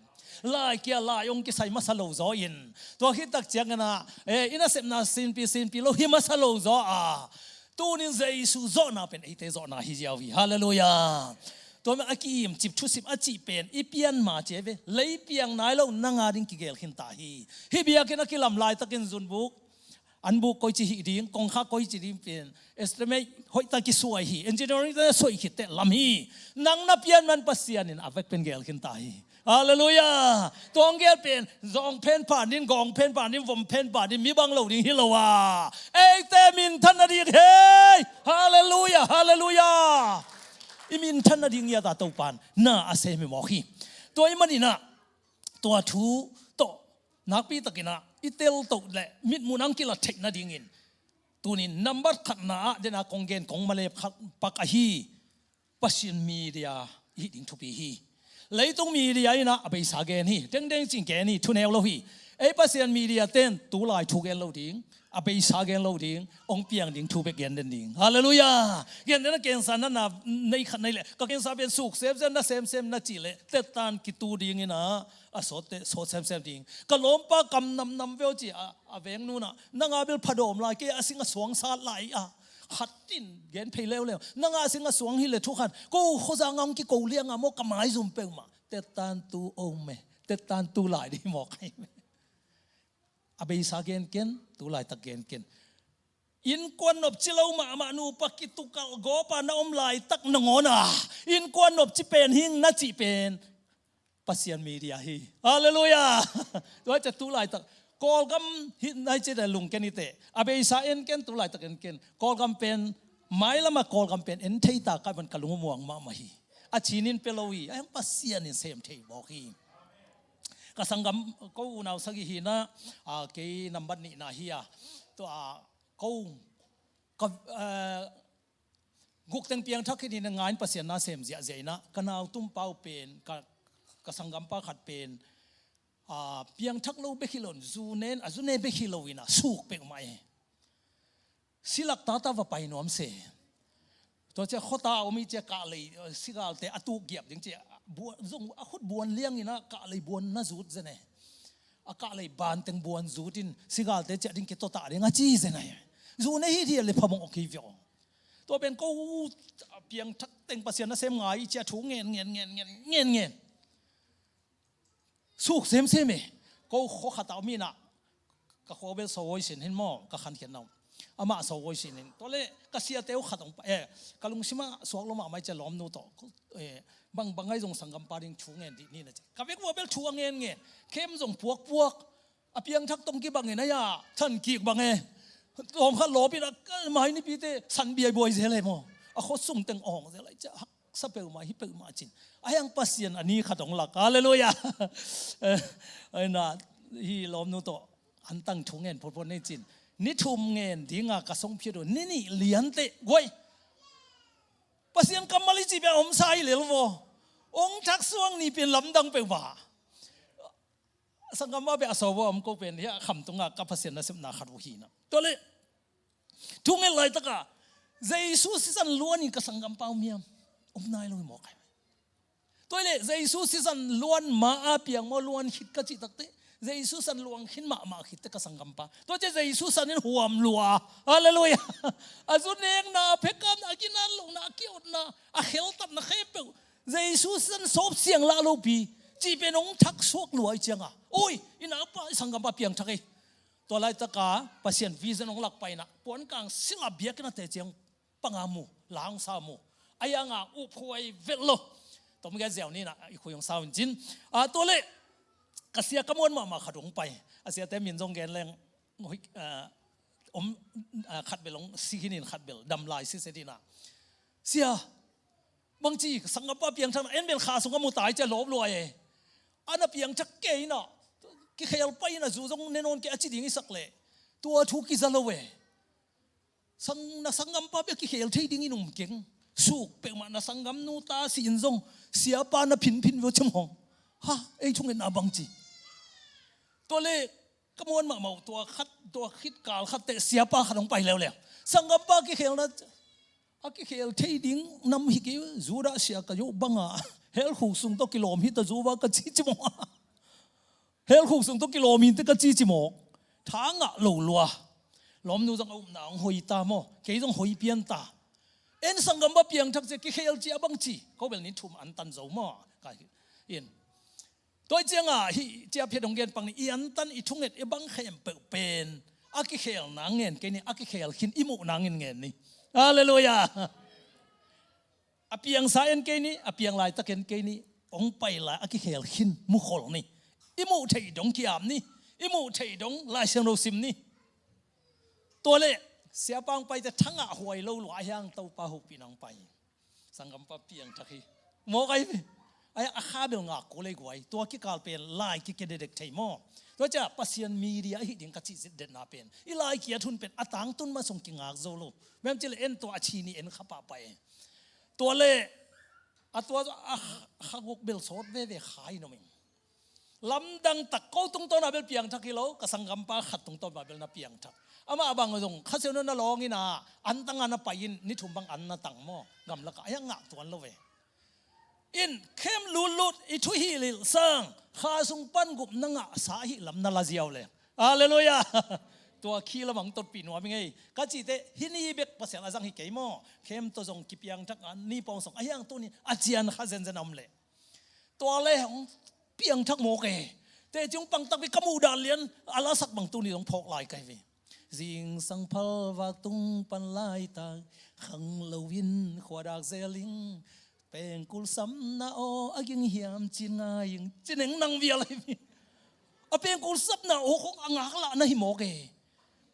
Lai kia lai hong kisai masa lo zaw in, tua khit tak ciangin ah, eh, i nasepna sinpi sinpi lo hi masa lo zaw a, tunin Jesu zawhna pen eite zawhna hi ziau hi. Halleluiah. Tua mah a ki-imcip thusim a cih pen i pian ma ci hi ve. Lei piang nai lo, nang a ding kigel khin ta hi. Hih biakinn a kilam laitakin zunbuk, anbuk koici hih ding, kongkhak koici ding pen estimate hoihtak kisuai hi. Engineering te suai khit teh lam hi. Nang na pian man Pasian in a vek pen gel khin ta hi. Halleluiah. Tua hong gel pen zawng phen pan ding, gawng phen pan ding, vom phen pan ding, mi bang lo ding hi lo a, eite minthan nading hi. Halleluiah. Halleluiah. I minthan nading hi a, ta Topan na a sem hi mawk hi. Tua ahih manin ah, tua thu tawh nakpi takin ah i teltoh leh mitmuh nang kilat theih nadingin, tunin nambat khatna ah dena kong gen kong malep khat pak ahi, Pasian media i hih ding thupi hi. Leitung media in ah a beisa gen hi, dengdeng cih gen hi, thuneu lo hi. Ei Pasian media ten tulai thu gen lo ding, a beisa gen lo ding, hong piang ding thu bek gen den ding. Halleluiah. Gen den a, cancer na na nei khat nei leh, ka cancer pen suk semsem, na semsem na cih leh, tettan kitu dingin ah a sawt teh sawt semsem ding. Ka lawmpa kam namnam veu ci a, a veng nu in ah, nang a bel phadawm lai, kei a sing a suang sat lai a, khat in gen phei leuleu. Nang a sing a suang hi leh thu khat, ko khuazang a hong kiko liang a maw, ka maizum peuhmah. Tettan tu om e, tettan tu lai ding mawk ahi me. A beisa gen ken, tu laitak gen ken. Innkuan nopci lo mahmah, nupa kitukal gawpa na om laitak nangawn a, innkuan nopci pen hing na cih pen Pasian media hi. Halleluiah. Tua ciah tu laitak Kawlgam hi nai ciah lungken i teh, a beisa en ken, tu laitak en ken. Kawlgam pen, mailama Kawlgam pen en thei ta ka van ka lung muang mahmah hi. A cinin pia lo hi, a hiang Pasian in sem thei mawk hi. Ka sanggam, ko unau sagih hi in ah, a, kei nambat nihna hi a. Tua, a, ko, ka, a, guk teng piangthak hi in ah, ngai in Pasian na sem ziahziah in ah, ka nau tumpa uh pen, ka, ka sanggampa khat pen, a, piangthak lo bek hi lo in, zu nen, a zu ne bek hi lo in ah, suk peuhmah e. Silak tata va pai nuam se. Tua ciah khuata om i ciah kahlei, sigalte a tuk giap ding ciah, buan, zong a khut buan liang in ah kahlei buan na zut zen e. A kahlei banteng buan zut in sigalte ciah ding kitotah ding a ci zen e. Zu na hi thia le phamawh kei viau. Tua pen ko piangthak teng Pasian nasem ngai i ciah thu ngen ngen ngen ngen ngen ngen. Suk semsem e. Ko khua khat a om in ah, ka khua bel Sawvoi sin hin maw, ka khankhiatna uh. Amah Sawvoi sin hin. Tua leh ka siate uh khat hong pai, eh, ka lungsim ah suak lo mahmah i ciah lawmnu tawh, eh, bang, bang ngai zong sanggampa ding thu ngen dih ni na ci. Ka vek uh a bel thu a ngen ngen. Khem zong puak puak. A piangthak tawng kibang in a, ya than kik bang e. Tawng khat lawp in a, ka mai nipite san biaibuai zel e maw. A khua sung teng awng zel a i ciah, haksa peuhmah, hi peuhmah cin. A hiang Pasian a ni khat hong lak. Halleluiah. Eh, ai na, hi lawmnu tawh an tang thu ngen photphot nei cin. Ni thum ngen ding a ka song phiat uh, ni nih lian teh guai. Pasian kammal i cih pen a omsa hi lel vaw. Hong thaksuak ni pen lamdang peuhmah. Sanggampa beh a Sawvoi a om, ko pen hih a khamtung a ka Pasian nasepna khat uh hi in ah. Tua leh thu nget laitak a Jesu sisan luan in ka sanggampa om hiam? Om nai lo hi mawk ai. Tua leh Jesu sisan luan ma a piang maw, luan khit ka cih tak teh, Jesu san luang khin mahmah khit teh ka sanggampa. Tua ciah Jesu san in huam lua. Halleluiah. A zu nekna, a phekapna, a ginat lohna, a kiotna, a kheltatna khempeuh Jesu san sawp siang lah lopi cih pen hong thaksuak lua i ciang a, oi, i naupa, i sanggampa piangthak ei. Tua laitak a Pasian vision hong lak pai in ah, puankang sila biakinn a teh ciang panga mu, la hong sa mu. A hiang a uphuai vet lo. Tom ge ziau ni in ah, i khui hong sa un cin. A, tua leh ka sia ka muan mahmah khat hong pai. A siate min zong gen leng, hoi, a, om, a, khat bel hong si khin in, khat bel dam lai siset in ah, sia, bangci sanggampa piangthak na, en bel kha sung a mu ta i ciah lawp lua e. A na piangthak kei in ah, kikhel pai in ah, zu zong ne nawn kei a ci ding i sak leh, tua thu kiza lo e. Sang, na sanggampa bek kikhel thei dingin um keng. Suk peuhmah na sanggamnu ta si in zong siapa na phinphin veu ci mawng. Ha, ei thungetna bang ci. Tua le ka muan mahmah uh, tua khat, tua khit kal khat teh siapa khat hong pai leuleu. Sanggampa kikhelna, a kikhel thei ding nam hi kei, Judah sia ka yoh banga hell khuk sung tawh kilawm hi ta zuva ka ci ci mawng. Hell khuk sung tawh kilawm hi ta ka ci ci mawng. Tha ngah lo lua. Lawmnu zong a upna hong hoi ta maw, kei zong hoi pian ta. En sanggampa piangthak cia kikhel cia bang ci. Ko bel ni thum an tan zo maw. Ka in. Tua hi cianga hih cia phiat hong gen pang ni, i antan i thunget i bang khempeuh pen a kikhel nang ngen kei ni, a kikhel khin i muh nangin ngen ni. Halleluiah. A piangsa en kei ni, a piang laitak en kei ni, hong pai lai a kikhel khin mukhol ni. I muh theih dong ki-ap ni, i muh theih dong Lai Siangtho sim ni. Tua le siapa hong pai te thangah huai lo lua a hiang Topa hopih nang pai. Sanggampa piangthak hi. Mawk ai ve. Ai a kha bel ngak kul ei guai. Tua kikal pen lai kike dedek thei maw. Tua cia Pasian media ahi ding ka cih zitdetna pen, i lai kiat hun pen a tangtun ma sung kingak zo lo. Mem cile en tua a chi ni en kha pahpah e. Tua le a tua a kha guk bel sawt veve khai nom ing. Lamdang tak ko tungtawn a bel piangthak hi lo, ka sanggampa khat tungtawn a bel na piangthak. Amah bang zong kha siau na lawng ina, an tanga na pai in, ni thum bang an na tang maw, gamlaka a hiang ngah tuan lo ve. In khem lutlut i thuhilh hilh sang kha sung pan gup na ngahsa ahih lam na la ziau le. Halleluiah. Tua khi lamang totpih nuam i ngei ka cite hih ni bek Pasian a zang hi kei maw. Khem tawh zong kipiangthak a ni pawng song a hiang tuni a cian kha zenzen a om le. Tua le hong piangthak mawk e. Teci hong pangtakpi ka muh dan lian a lasak bang tuni hong phawk lai kai ve. Zingsang phalvak tung pan laitak khang loin khuadak zeling pengkul sapna aw a ging hiam cin ngai ing. Cineng nang vial ahi mi. A pengkul sapna aw khong a ngaklah na hi mawk e.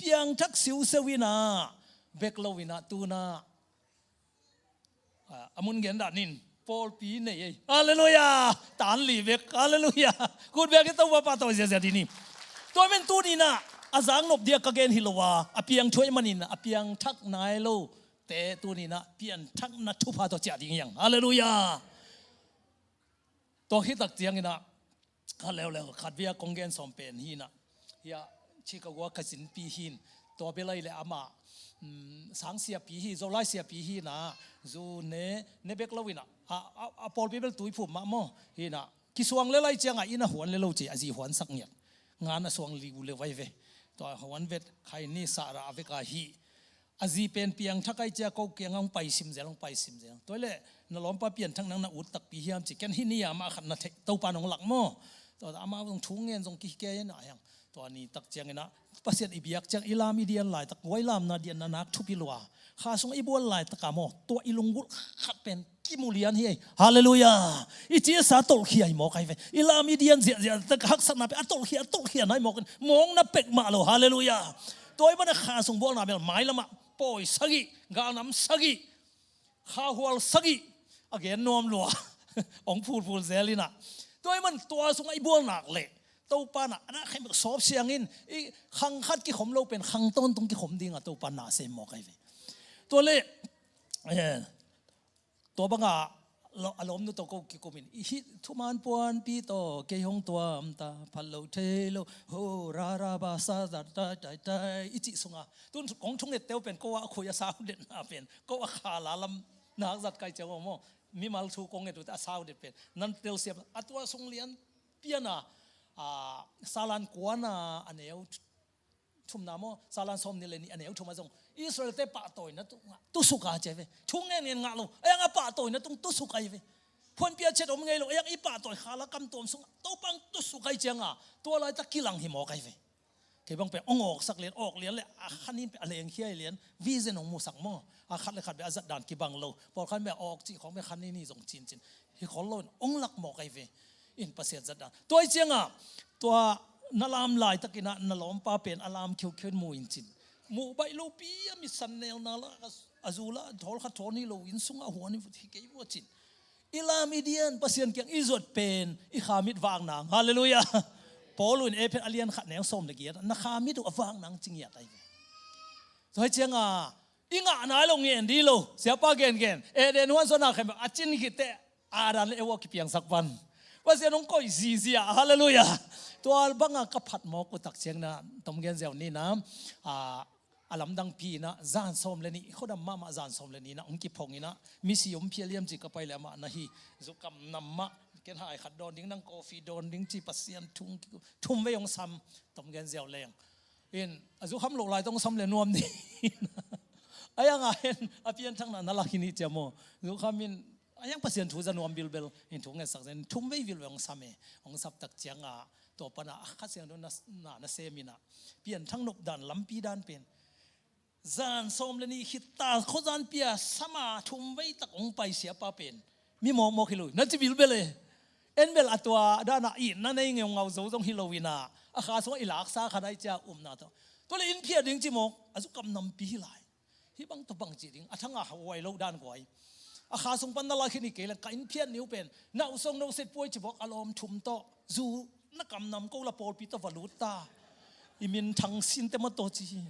Piangthak siuseu ina bek lo ina tuna a mun gen dan in pawlpi nei ei. Halleluiah. Tan li bek. Halleluiah. Kut bek i Topa pahtawi ziazia dini. Tua men tunina a zaknop dia ka gen hi lo a, a piangthuai manin a piangthak nai lo te tunina pianthakna thupha tawh ciah ding hiang. Halleluiah. Tua khitak ciangina khat leuleu khat via kong gen sawm pen hina. Hia Chicago ka zinpi hin. Tua belai le ama sang siapi hi, Zolai siapi hina. Zu ne ne bek lo ina a pawlpi bel tuiphum mah maw hina. Kisuang le lai cianga ina huan le lo ci a zi huansak ngiat. Ngan a suang liu le vai ve. Tua huan vet khai ni sahra a veka hi. A zi pen piangthak ai cia ko kiang hong pai simzel, hong pai simzel. Tua le na lawmpa pianthak nang na ut takpi hiam ci ken hih ni a mah khat na theih Topa nong lak maw. Tua amah zong thu ngen zong kihikei na hiang. Tua ni tak ciangina Pasian i biak ciang i lam i dian laitak guai lamna dianna nak thupi lua. Kha sung i bual laitaka maw tua i lunggulh khat pen kimulian hi ei. Halleluiah. I cisa tolhkhia hi mawk ai ve. I lam i dian ziahziah tak haksatna pen a tolhkhia a tolhkhia nai mawk in mawkna pek mah lo. Halleluiah. Tua i mana kha sung bualna bel mailamah pawi sagih, galnam sagih, khahual sagih a gen nuam lua. Ong phulphul zel ina tua i man tua sungah i bualnak leh Topa na a na khem sawp siangin i khang khat kikhom lo pen khang tawntung kikhom dinga Topa na sem mawk ai ve. Tua le tua banga a lawmnu tawh ko kikumin i hih thuman puanpi tawh kei hong tuamta phat lo thei lo. Ho rara ba sa zat tai tai tai i cih sunga tun kong thunget teu pen ko a khui a sau detna pen ko a khala lam nak zat kai ciang maw. Mimal thu kong nget uh a sau det pen nan telsiam a tua sung lian piana salan kuana a neu thumna maw salan sawm ni le ni a neu thuma zong Israel te pahtawina tungah tusuka cia ve. Thu ngen ngen ngah lo a yang a pahtawina tung tusuka i ve. Phuanpia chet om ngei lo a yang i pahtawi khala kam tuam sungah Topang tusuka i cianga tua laitak kilang hi mawk ai ve. Kei bang pe ong awksak lian awk lian le a khanin pe a lengkhia i lian vision ong musak maw. A khat le khat pe a zatdan kibang lo pawlkhan pe a awk cih khawng pe khanin hi zong cincin hi khol lo in ong lak mawk ai ve. In Pasian zatdan tua i cianga tua na lam laitakina na lawmpa pen a lam khiukhiu mu in cin. Muh baih lopi a mitsan nelna la a zula thawl khat thawn hi lo inn sungah huan hi kei vua cin. I lam i dian Pasian kiang i zuat pen i khamit vak nang. Halleluiah. Paul in Efesa a lian khat neu sawm le giat na khamit uh a vak nang cingiat ai ve. Tua hi cianga I ngah nai lo, ngen ding lo. Siapa gengen, Eden huan suan a khem a cin khit teh Adam le Eva kipiangsak pan Pasian hong koih zizia. Halleluiah. Tua banga ka phat mawk uh tak ciangin ah, tom gen ziau ni in ah, a, a lamdangpi in ah zan sawm le nih, khuadam mahmah zan sawm le nih in ah hong kiphong in ah, misi om phial hiam ci ka pai leh amah na hi. Zukam nam mah, ken hai khat dawn ding, nang coffee dawn ding ci, Pasian thu hong ki-, thum vei hong sam, tom gen ziau leng. In, a zukham loh lai tawh hong sam leh nuam ding. A hiang a hen, a pianthakna na lak hi ni cia maw. Zukham in, a hiang Pasian thu za nuam bilbel, in thu ngetsak zen, thum vei vilvel hong sam e, hong sap tak ciang a, tua pan a, a Kha Siangtho na, na, na sem in ah, pianthak nop dan, lampi dan pen. Zan sawm le nih khit ta, khuazanpi a sam a thum vei tak hong pai siapa pen mi mawkmawk hi lo hi, na ci bilbel e. En bel a tua dan a itna nei ngeungau zo zong hi lo in ah, a kha sungah i laksa kha nai cia umna tawh. Tua leh inn phiat ding ci mawk, a zukam nampi hi lai. Hih bang tawh bang ci ding, a thang a huai lo dan guai. A kha sung pan na lak hi ni kei leh ka inn phiat ni uh pen, na uh song no set puai ci bawk a lawm thum tawh, zu na kam nam ko la pawlpi tawh va lut ta. I minthang sinte mah tawh ci hi.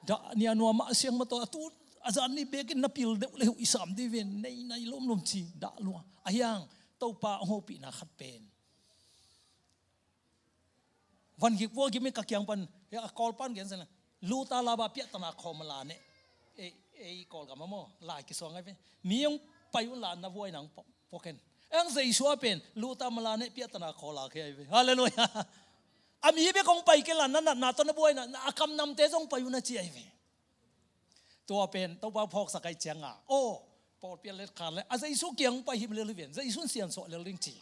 Dah nia nua mah siang mah tawh, a tu a zan ni bekin na pil deuh le uh i sam dih ven, nei nai lomlom ci, dah lua. A hiang, Topa hong hopihna khat pen. Van gik vua gim in ka kiang pan, a Kawl pan gen sen la. Luta laba piahtana khawm a la neh. Ei, ei Kawlgam a maw, lai kisuang ai ve. Mi hong pai un la na vuai nang pok, poken. Eng Jesu a pen, luta ma la neh piahtana khaw la khe ai ve. Halleluiah. A mi bek hong pai kei la na natna tawh na buaina, na a kam namte zong pai un a ci ai ve. Tua pen, Topa phawksak ai ciang a. Aw, pawlpi a let khan le, a Jesu kiang pai him lel hi ven. Jesu in siansuah lel ding ci.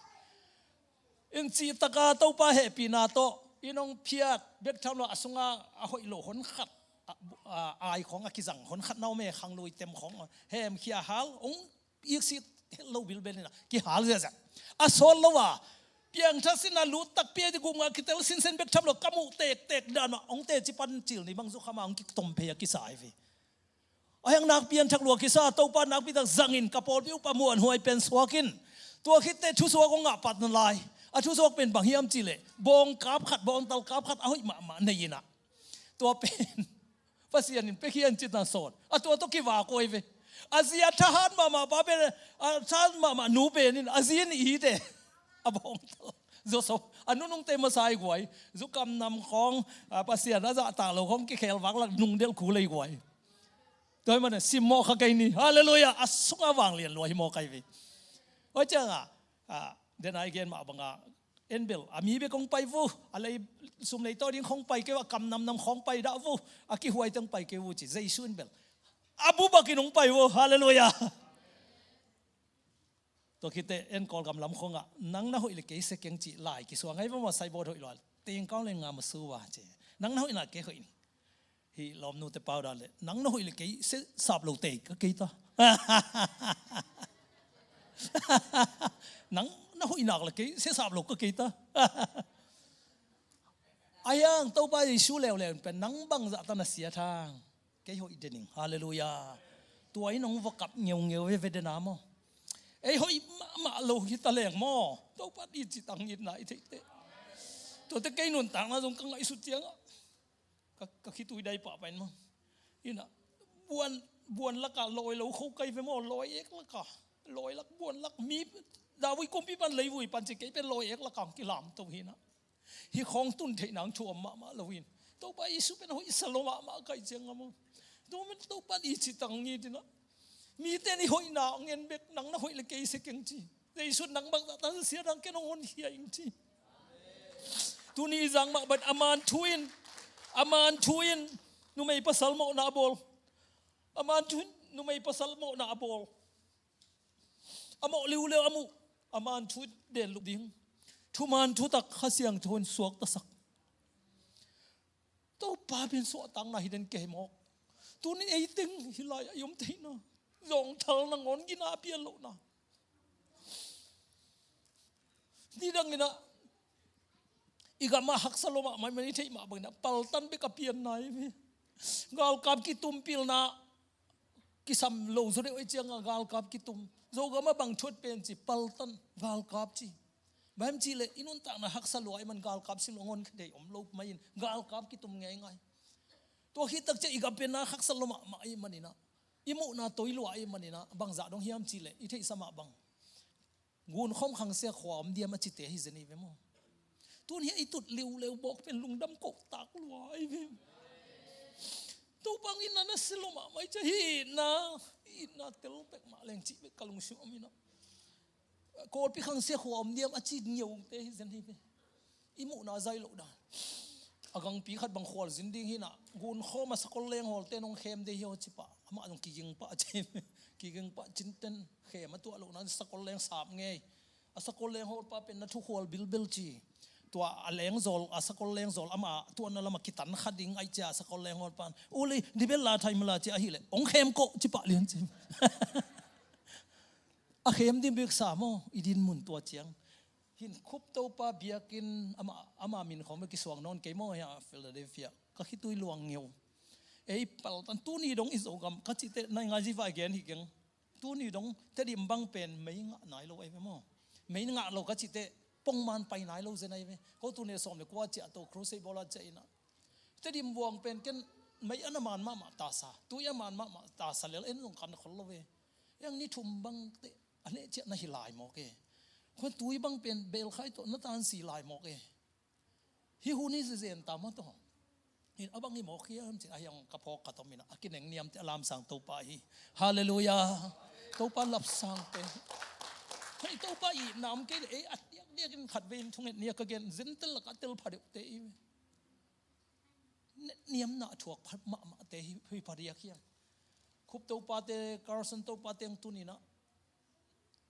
In cih taka Topa hehpihna tawh, in hong phiat, bek tham lo a sunga a hoih lo hon khat, a, a, ai khawng a kizang hon khat na om e, khanglui tem khawng, hemkhia hal, hong iksik het lo bilbel in a, kihal ziahziah. A sawt lo a, piangthak sin a lut takpi a di gum nga kitel sinsen bek tham lo, ka muh tektek dan mah, hong teci pan cil ni bang zu khama hong kitom phei a kisa ai ve. A hiang nakpi an thak lua kisa, Topa nakpi tak zangin ka pawlpi upa muanhuai pen suakin. Tua khitte thusuak hong ngah patna lai. A thusuak pen bang hiam cih leh, bawngkap khat, bawngtal kap khat a hoih mahmah nei in a. Tua pen Pasian in pekhian citna sawn. A tua tawh kivak uh ai ve. A zi a thahat mahmah pa pen, a thahat mahmah nu pen in, a zi in i hite. A bawngtal. Joseph, a nunungte masa i guai. Zukam nam khawng, a Pasian a zahtak lo khawng kikhel vak lak nungdelh kul ei guai. Tua hi mana simmawh kha kei ni. Halleluiah. A sunga vanglian lua hi mawk ai ve. Tua cianga, a, den a i gen mah banga, en bel a mi bek hong pai vu, a lei sum lei tawh ding khawng pai kei vu, a kam namnam khawng pai dah vu, a kihuai teng pai kei vu ci. Jesu in bel a bubakin hong pai vu. Halleluiah. Tua khitte en Kawlgam lam khawngah, nang na hoih le kei se keng cih lai kisuang ai va maw, saibawt hoih lua. Tengkau le nga ma su va ci. Nang na hoih na kei hoih ni. Hih lawmnute pau dan le, nang na hoih le kei se sap lo tei ka kei ta. Nang na hoih nak le kei se sap lo ka kei ta. A hiang Topa Jesu leuleu in pen nang bangzah ta na siat hang. Kei hoih dening. Halleluiah. Tua in hong va kap ngeungeu veve dena maw. Ei hoih mahmah lo hi ta leng maw. Topa i citang itna i theihte. Tuate kei nuntakna zong ka ngaihsut ciangah. Ka, ka khitui dai pahpah in maw. Ina, buan, buan laka lawi lo kho kai ve maw, lawi ek laka. Lawi lak, buan lak, mi, davui kumpi pan leivui pan ci kei pen lawi ek laka kilamto hi na. Hih khawng tun theih nang thu om mahmah lo in. Topa Jesu pen hoihsa lo mahmah kai ciang a maw. Tua man Topa i citang ngitin a. Mite in i hoihna hong en bek, nang na hoih le kei se keng ci. Jesu in nang bangzah ta siat hang ken hong honkhia ing ci. Tuni i zang mah bang a man thu in, a man thu in, numei pasal mawhna a bawl. A man thu in, numei pasal mawhna a bawl. A mawh liuleu a muh, a man thu in den lup ding. Thuman thutak Kha Siangtho in suaktasak. Topa pen suahtakna hi den kei mawk. Tunin ei teng hi lai a i om theihna. Zawngthal nangawn gina a pian lohna. Nidang in a, i gam a haksa lo mahmah, i theih mah bangin a paltan bek a pianna hi. Galkap kitumpilna, kisam lo zaw deuh ei cianga galkap kitum. Zogam a bang thuat pen ci paltan, galkap ci. Bang hiam cih leh i nuntakna haksa lua ahih man galkap sim lo ngawn kha dei om lo mah in galkap kitum ngeingai. Tua khit tak ciang i gam pen a haksa lo mahmah ahih manin a, I muhna toi lua i maninah bangzah dong hiam cihleh i theihsa mah bang gunkhawm khangsia khua om diam a cite hi zen hi ve maw? Tun hi a i tut liuleu bawk pen lungdam kohtak lua hi ve. Topa itna na si lo mahmah i cia hi itna, itna tel pek mah leng cih bek ka lungsim om inah kawlpi khangsia khua om diam a ci ngiaute hi zen hi ve. I muhna zai loh dan. A gangpi khat bang khualzin ding hinah gunkhawm a sakol leng hawlte nong khem dei hi aw cipah amah zong kiging pah ci. Kiging pah cinten khem a tuah lohna sakol leng sap ngei. A sakol leng hawlpa pen na thukhual bilbel ci. Tua a lengzawl a sakol lengzawl amah tuahna lamah kitan kha ding aih cia a sakol leng hawlpan uli dibel la thai mala ci ahileh ong khem kawh cipah lian ci. A khem ding biksa maw i din mun tua ciang. Hin khup Topa biakinn ama, ama min khawng bek kisuang nawn kei maw hia Philadelphia ka khitui luang ngeu. Ei paltan tuni dong i Zogam ka cihte nai ngai ziva i gen hi keng. Tuni dong Tedim bang pen mei ngah nai lo ei ve maw? Mei ngah lo ka cihte pongman pai nai lo zen ei ve. Ko tuni sawm le kua ciah to crusade bawla ciah inah Tedim buang pen ken mei a na man mahmah tasa tui a man mahmah tasa lel en zong kan khol lo ve. Yang ni thum bangte a neh ciah na hi lai mawk e. Khuan tui bang pen belkhai tawh na tansi lai mawk e. Hi hun hi zezen ta maw tawh. Hin a bang hi mawk hiam cin a hiang ka phawk ka tom inah a kineng niamte a lamsang Topa hi. Halleluia. Topa lapsangte. Hei Topa i nam kei le ei a diakdiakin khat vei in thunget nia ka gen zentel lak a tel pha deuhte i niamna a thuak phat mahmahte hi pha diak hiam? Khup Topate Carson Topate ang tuninah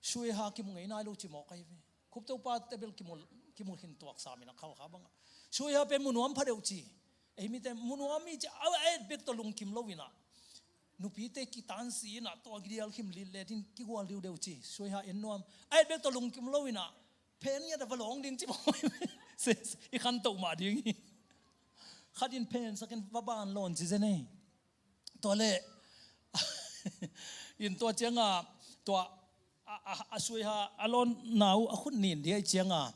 Sueha kimu ngei nai lo ci mawk ahi ve. Khup Topate bel kimu, kimu hin tuak saminah khalkha bangah Sueha pen munuam pha deuh ci. Ei mite munuam mi ci a et bek tawh lungkim lo inah nupite kitansi inah tua gidial khim litlet in kigual diudeu ci. Sueha en nuam a et bek tawh lungkim lo inah phen ngiat a va lawng ding ci mawk ahi ve. I khantoh mah ding hi. Khat in phen sakin va ban lawn ci zen ei. Tua le in tua cianga tua a, a, a Sueha a lawnna uh a khut nin dih ahi cianga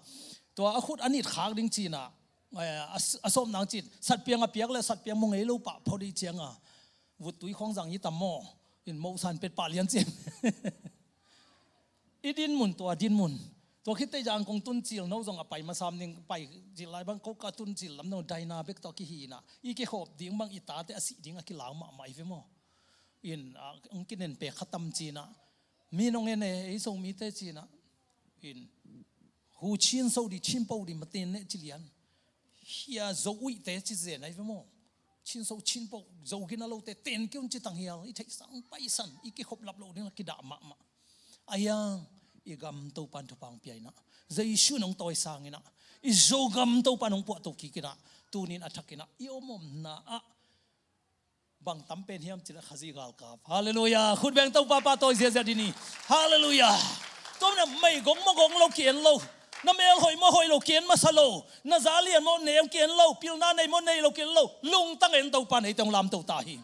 tua a khut a nit khak ding cina a, a sawmnang cin satpiang a piak le satpiang mu ngei lo pah pho dih cianga vuttui khawng zang hi tam maw? In mosan pet pah lian cin. I dinmun tua dinmun. Tua khit tei zang kong tun cil no zong a pai masam ding pai cil lai bang ko ka tun cil lam no daina bek tua kihi na i kikhop ding bang i tate a sih ding a kilau mahmah i ve maw? In a, ang kinen pe khatam cina mi nong en e ei Zomite cina in hu chin so di chin po di matin ne cilian. Hia Zo uite ci zen ai ve maw? Chin so chin po Zo gina lote ten kiun ci tang hial i theih sang paisan i kikhop lap lo ding la kidah mahmah. Aiang i gam Topan thupang piaina Jesu nong tawi sangina i Zo gam Topan nong puah to kikina tunin a thakina i om omna ah bang tam pen hiam cila Khazih galkap. Halleluia. Khut beng Topa pa tawi ziazia dini. Halleluia. Tua mina mei gong ma gong lo ki en lo. Na mel hoih ma hoih lo ki en masa lo. Na za lian maw neu ki en lo. Pilna nei maw nei lo ki en lo. Lungtang en Topa nei tong lam to ta hi.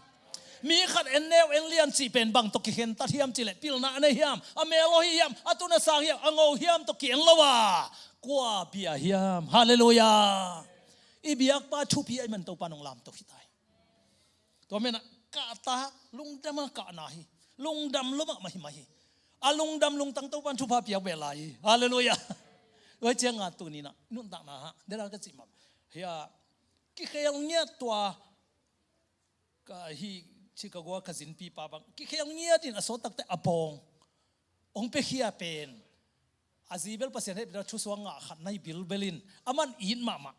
Mi khat en neu en lian cih pen bang to ki khen tat hiam cile pilna a nei hiam a mel hoih hiam a tun a sang hiam a ngo hiam to ki en lo a kua bia hiam. Halleluia. I biakpa thupi a i man Topa nong lam to hi tai. Tua mena kahta lungdam a kahna hi. Lungdam lo mahmah hi mah hi. A lungdam lungtang Topan thupha piak beh lai hi. Halleluia. Tua cianga tunina nuntakna ha dera ka cih mah hia kikhel ngiat tua ka hi Chicago ka zinpi pa bang kikhel ngiat in a sawt takte a bawng ong pekhia pen a zi bel Pasian hehpihna thusuak ngah khat na hi bilbel in a man it mahmah.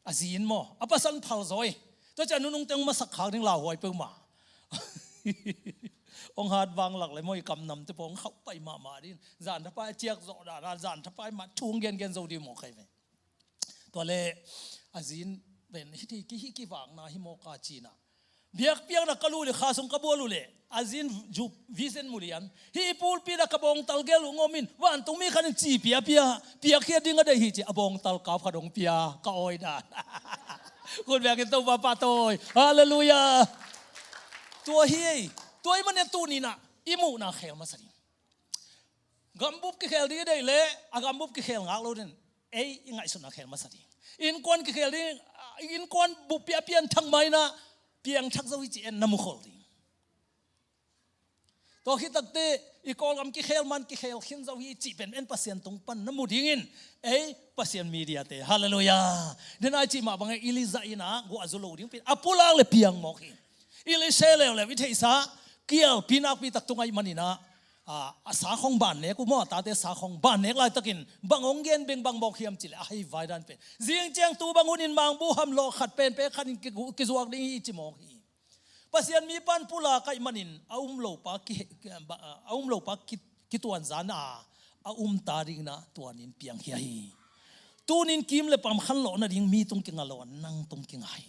A zi in maw a pasal phal zawi. Tua ciah nunungte ong masak khak ding lauhuai peuhmah. Ong hat vang lak le maw i kamnamte pawh ong khauh pai mahmah din zan thapai a ciak zawh dana zan thapai mah thu ong gengen zo ding maw kai ve. Tua le a zi in pen hiti kihi kivakna hi mawka cina biakpiakna ka lu le kha sung ka bual uh le a zin zu vision mulian hi pulpit a ka bawngtal gel uh ngomin vantung mi khan in ci piapia piakhia ding a dei hi ci a bawngtal kap kha dong pia ka awi dan. Khut biakin Topa pa tawi. Halleluia. Tua hi ei tua i mania tunina i muhna khel masa ding. Gambup kikhel ding i dei le a gambup kikhel ngak lo den ei i ngaihsutna khel masa ding. Innkuan kikhel ding innkuan bup piapian thang maina piangthak zo hi ci en na mukhol ding. Tua khit takteh i Kawlgam kikhel man kikhel khin zo hi cih pen en Pasian tung pan na mu dingin ei Pasian mediate, halleluiah. Denai cih mah bangin Elijah in ah guah zu lo ding pen a pulak le piang mawk hi. Elisha leuleu i theihsa kialpi nakpi tak tung ahih manin ah, a, a sakhong ban nek uh maw, a tate sakhong ban nek laitakin bang hong gen beng bang mawk hiam cih leh a hei vai dan pen zing ciang tu bang hun in mangbu hamlawh khat pen pek khat in kizuak ding hi ci mawk hi. Pasian mi pan pulak ahih manin a um lopa ki, a um lopa ki, kituan zan a a um ta dingin ah tuanin piang hi ahi. Tunin kim le pam khanlawh nading mi tung kinga lo a nang tung kinga hi.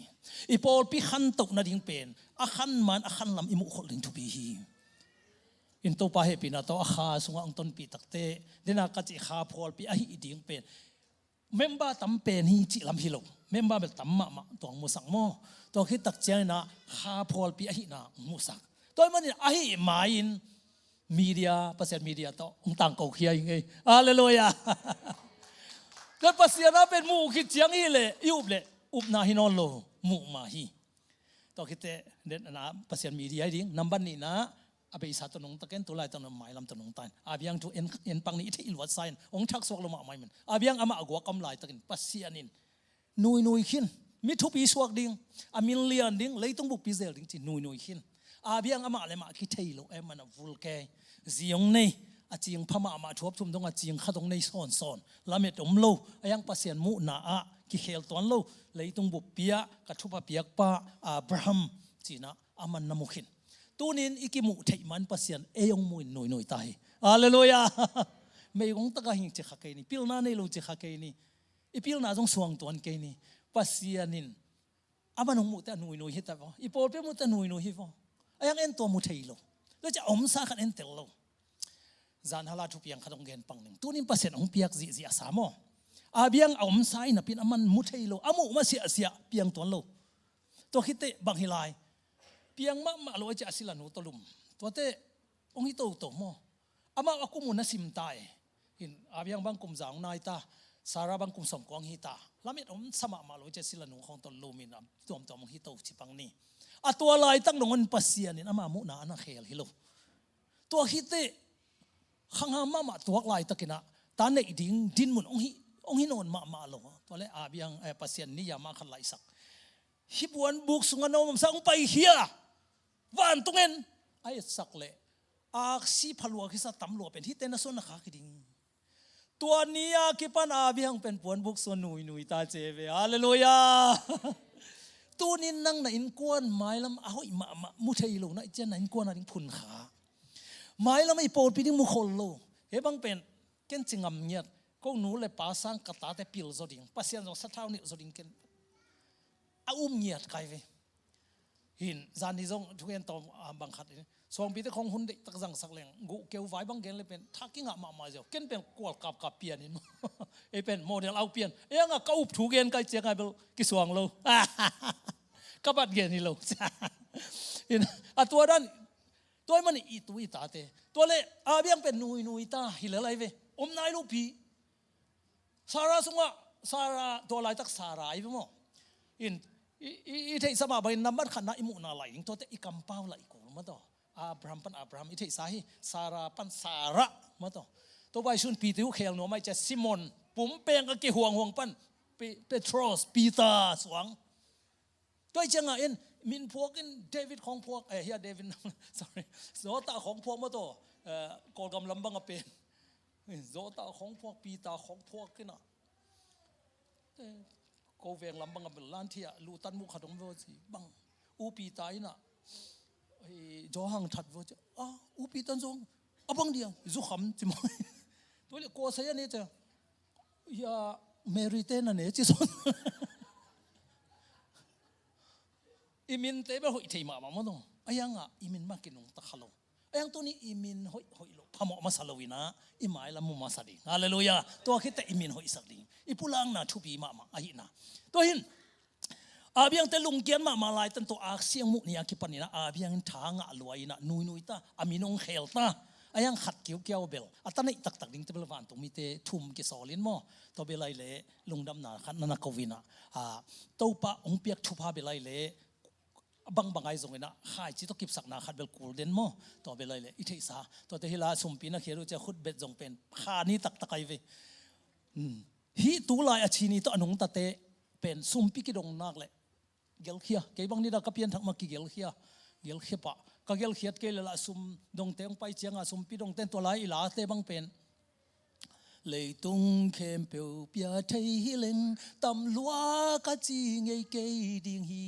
I pawlpi khantoh nading pen a khan man a khan lam i muhkholh ding thupi hi. In Topa hehpihna tawh a kha sungah hong tonpih takteh dena ka cih kha phualpi ahih ding pen member tam pen hi cih lam hi lo. Member bel tam mahmah tua hong musak maw. Tua khit tak ciangin ah kha phualpi ahihna hong musak. Tua ahih manin ahih ma-in media, Pasian media tawh hong tangko khia hi ngei. Halleluiah. Tua Pasian a pen muh khit ciang hi leh i up leh upna hi nawn lo, muh mah hi. Tua khit teh den na Pasian media hi ding, nambat nihna a beisa tawh nong taken, tulai tawh nong mailam tawh nong tain. A biang thu en, en pang ni i theih luat sa in hong thaksuak lo mahmah hi man. A biang amah a guak a om laitakin Pasian in nuinui khin, mi thupi suak ding, a min lian ding, leitung buppi zel ding ci nuinui khin. A biang amah le mah kithei lo em, man a vul kei, zi hong nei, a cing pha mahmah, thuap thum dong a cing khat hong nei sawnsawn, lamet om lo, a hiang Pasian muhna ah kikhel tuan lo, leitung buppi ah ka thupha piakpa Abraham cih na a man na mu khin. Tunin i kimuh theih man Pasian ei hong mu in nuinui ta hi. Halleluiah. Meigong taka hing ci kha kei ni, pilna nei lo ci kha kei ni, i pilna zong suang tuan kei ni. Pasian in a man hong muh teh a nuinui hi ta vaw. I pawlpi muh teh a nuinui hi vaw. A hiang en tua mu thei lo. Tua ciah a omsa khat en tel lo. Zan hala thupiang khat hong gen pang ning. Tunin Pasian hong piak zihzih a sa maw. A biang a omsa in a pin a man mu thei lo. A muh ma siahsiah piang tuan lo. Tua khit teh bang hi lai. Piang mahmah lo a ciah a silanu tawh lum. Tuate hong hi toto maw. Amah a kum uh na sim ta e. Hin a biang bang kum za hong nai ta. Sarah bang kum sawm kua hong hi ta. Lamet om sa mahmah lo a ciah silanu khawng tawh lum in a tuamtuam hong hi to ci pang ni. A tua laitak nong on Pasian in ama muhna a na khel hi lo. Tua khit teh khangha mahmah tuak laitakin ah ta neih ding dinmun hong hi, hong hi nawn mahmah lo. Tua le a biang, eh, Pasian ni ya mah khat laisak. Hih puanbuk sungah na om sa hong paikhia. Vantung en a etsak leh aksi phalua khisa tam lua pen hihte na suan na khak hi ding. Tua ni a kipan a biang pen puanbuk suan nuinui ta ce ve. Halleluiah. Tunin nang na innkuan mailam a hoih mahmah mu thei lo na i cian na innkuan a ding phun kha. Mailam a i pawlpi ding mu khol lo. He bang pen ken ci ngam ngiat. Ko nu le pa sang ka tate pil zaw ding. Pasian zong sathau nilh zaw ding ken. A um ngiat kai ve. Hin, zan ni zong thugen tawm, ah, bang khat in. Suangpite khong hun deih tak zangsak leng. Guh keu vai bang gen le pen. Thak kingah mahmah ziau. Ken pen kual kapkap pian in. Ei pen model au pian. Ei anga ka up thugen kai ciang ai bel kisuang lo. Ka bat gen hi lo. Hin, a tua dan. Tua i man i tu i tate. Tua le, a biang pen nuinui ta. Hi le lai ve. Om nai lo pi. Sarah sungah, Sarah, tua laitak Sarah i ve maw. In, i, i, i theihsa mah bangin nambat khatna i muhna lai ding, tuate i kampau lai kul maw taw. Abraham pan Abraham i theihsa hi, Sarah pan Sarah maw taw. Tua bai sun Peter uh khel nuam ai cia Simon, pum peng a kihuanghuang pan Pe-, Petros, Peter suang. Tua i ciangah in, min phuak in David khawng phuak, eh, hia David, sorry, Zawtah khawng phuak maw taw, eh, Kawlgam lam bang a pen. Zawtah khawng phuak, Peter khawng phuak in ah. Eh, ko veng lam bang a pen, Lanthia, lutan mu khat om ve ci, bang. U Peter in ah, eh, Johan that ve ci, ah, U Peter zong, a bang dia, zukham ci mai. Tua le kua sai a ne ci, ya, Mary te na ne ci son. I minte bel hoih thei mahmah maw taw. A hiangah i min mah kinungta kha lo. A hiang tuni i min hoih, hoih lo. Phamawh masa lo inah i mailam mu masa ding. Halleluiah. Tua khitteh i min hoihsak ding. I pulakna thupi mahmah ahihna. Tua hin, a biangte lungkiat mahmah laitan tua aksiang muh ni a kipan inah a biangin tha ngah lua inah nuinui ta. A min hong khel ta. A hiang khat kiukiau bel. A ta neih taktak dingte bel vantung mite thum kisawl in maw. Tua bel ai leh lungdamna khat na na ko inah. A, Topa hong piak thupha bel ai leh A bangbang ai zongin ah khaici tawh kipsakna khat bel kul den maw? Tua bel ai le i theihsa. Tuate hi la sumpi na khiat uh cia khutbet zong pen kha ni taktak ai ve. Hih tulai a ci ni tawh a nungtate pen sumpi kidong nak le gelkhia. Kei bang ni dah ka pianthak mah kigelkhia. Gelkhia pah. Ka gelkhiat kei le lah sum dongte hong pai cianga sumpi dongten tua lai i late bang pen leitung khempeuh pia thei hi leng tam lua ka ci ngei kei ding hi.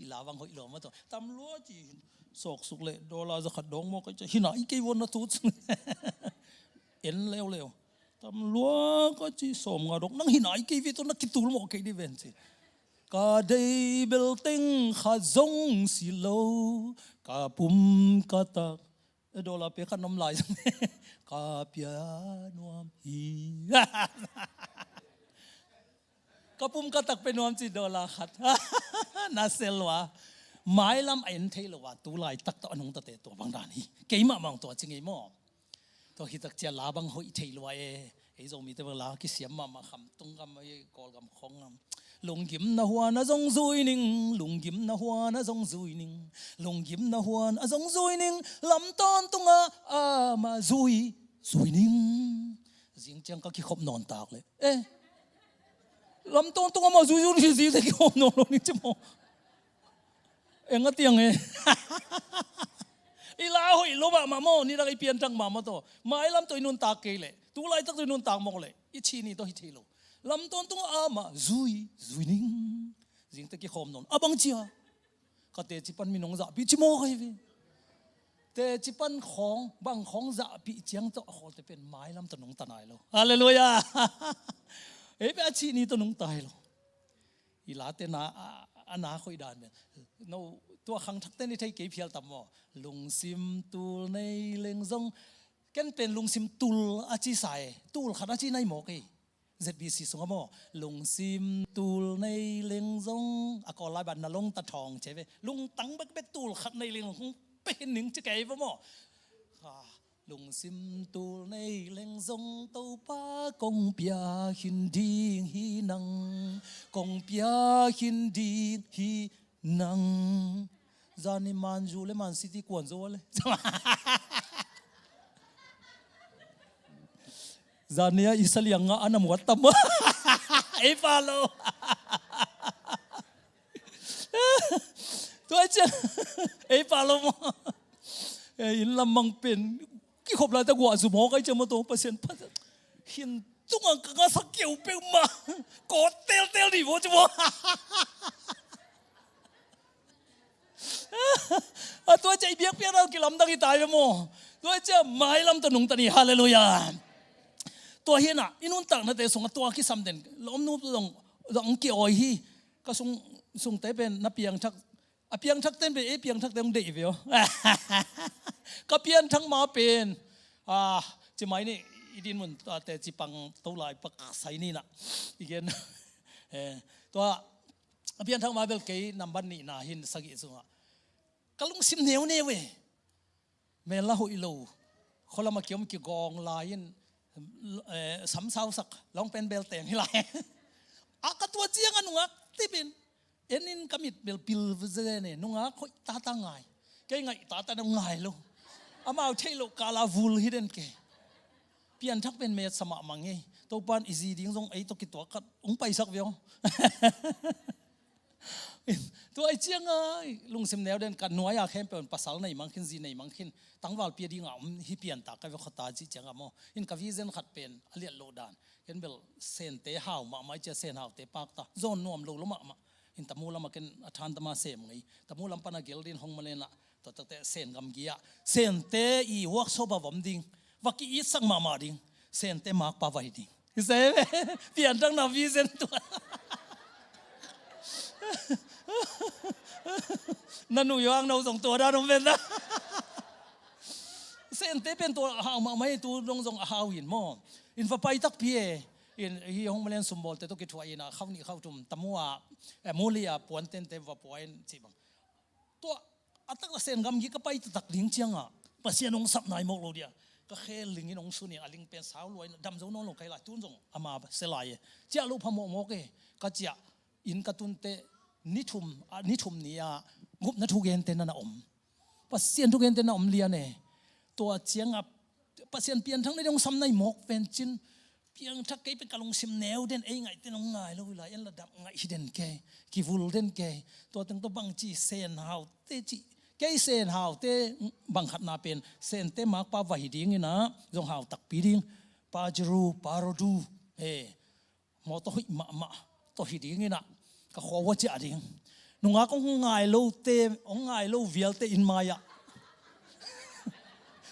I la bang hoih lo mah tawh tam lua ci. Sawksuk le dollar zakhat dong maw ka ci hi na i kei vua na tut. En leuleu. Tam lua ka ci sawm nga dok nang hi na i kei ve tawh na kitul mawh kei di ven ci. Ka dei bel teng khat zong si lo ka pum ka tak. E, dollar pe khat nom lai zong ka pia nuam hi. Ka pum ka tak pe nuam ci dollar khat. Na sel lua. Mailam a en thei lo a tulai tak tawh a nungtate tua bang dan hi. Keimah mang tua ci ngei maw? Tua hi tak cia la bang hoih thei lua e. Ei Zomite bang la kisiam mahmah kham tung gam ei Kawlgam khawng gam. Lunggimna huan a zong zui ning, lunggimna huan a zong zui ning, lunggimna huan a zong zui ning, lam tawntunga amah zui, zui ning. Zing ciang ka kikhop nawn tak le. Eh. Lam tawntung amah zui zui ning, zing te kikhop nawn lo ning ci maw. Eng a tiang e. I la hoih lo mahmah maw, ni dak i pianthak mahmah tawh. Mailam tawh i nuntak kei leh. Tulaitak tawh i nuntak mawk leh. I ci ni tawh hi thei lo. Lam tawntung amah zui, zui ning. Zingte kikhawm nawn. A bang cia. Ka teci pan min hong zahpih ci mawk ahi ve. Teci pan khawng, bang khawng zahpih ciang tawh a khawlte pen mailam tawh nungta nai lo. Halleluiah. Ei pen a ci ni tawh nungta hi lo. I late na a, a na khoih dan pen. No, tua khangthakte ni thei kei phial tam maw. Lungsim tul nei leng zong. Ken pen lungsim tul a ci sa e. Tul khat a ci nai maw kei. Z B C sungah maw. Lungsim tul nei leng zong. A kawl lai ban na lungta thawng ce ve. Lungtang bekbek tul khat nei leng zong. Hong pe hi ning ci kei va maw. Ah. Lungsim tul nei leng zong Topa kong pia khin ding hi nang, kong pia khin ding hi nang. Zani Man U le Man City kuan zo le. Zani a i saliang nga a na muat tam. Ei pha lo. Tua ciang ei pha lo maw. Ei inn lam mang pen kikhop lai ta guah zu maw kai ciang maw tawh Pasian phat. Hin tunga ka ngasak keu peuh mah. Kawt teltel dih maw ci maw. A tua ciang i biakpiak dang kilamdang i tai ve maw. Tua ciang mailam tawh nungta ni. Halleluiah. Tua hi na i nuntaknate sungah tua kisam den lawmnu zong zong kiawi hi. Ka sung, sungte pen na piangthak, a piangthakte pen ei piangthakte hong deih ve aw. Ka pianthak ma pen a, ci mai ni, i din mun a teci pang to lai pak sai ni na. I gen. Eh, tua a pianthak ma bel kei nambat nihna hin sagih sungah ka lungsim neuneu e. Mel la hoih lo. Khualama kiom kigawng lai-in, eh, samsausak lawng pen bel teng hi lai. A ka tua ciang a nungak tipin. En in ka mit bel pil zen e, nungak hoih tata ngai. Kei ngaih tata ngai lo. Amau theih loh kala vul hi den kei. Pianthak pen metsa mahmah ngei. Topan i zi ding zong ei tawh kituak khat hong paisak ve aw. Tua i cianga lungsim neu den ka nuai-a khempeuh in pasal nei mang khin, zi nei mang khin, tangval pia dinga om hi piantak ka ve khawta cih cianga maw. In ka vision khat pen a liat loh dan. Ken bel Sente hau mahmah i cia Sen haute pakta. Zawn nuam lo lo mahmah. In Tamu lama ken a than tama sem ngei. Tamu lam pana gel din hong malen ah. Tua takte Sen gamgi ah. Sente i workshop a vom ding. Va ki-itsak mahmah ding. Sente makpa vai ding. Hi se ve. Pianthakna vision tua. Na nu yuang no zong tua dan om ven na. Sente pen tua hau mahmah hi tu dong zong a hau in maw. In va pai takpi e. In hi hong malen sumbawlte tawh kithuah in a khau nih khau thum Tamu a, eh, Muli a puantente va pua in cih bang. Tua a tak la Sen gamgi ka pai taktak ding cianga Pasian hong sap nai mawk lo dia. Ka khel lingin hong sunin a ling pen sau luain dam zo nawn lo kai lai tun zong ama se lai e. Ciah lo pha mawkmawk e. Ka ciah in ka tunte ni thum, a, ni thum ni a Gupna thugente na na om. Pasian thugente na om lian e. Tua ciangah Pasian pianthak na ding hong sam na hi mawk pen cin, piangthak kei pen ka lungsim neu den, ei ngaihte nong ngai lo hi lai, en la dap ngaih hi den kei, kivul den kei. Tua teng tawh bangci Sen Haute ci, kei Sen Haute bang khatna pen Sente makpa va hi ding inah zong hau takpi ding. Pajero, Parodu, he, mawtaw hoih mahmah tawh hi ding inah ka khua uh a ciah ding. Nungak hong ngai lote, hong ngai lo vialte inn mai-ah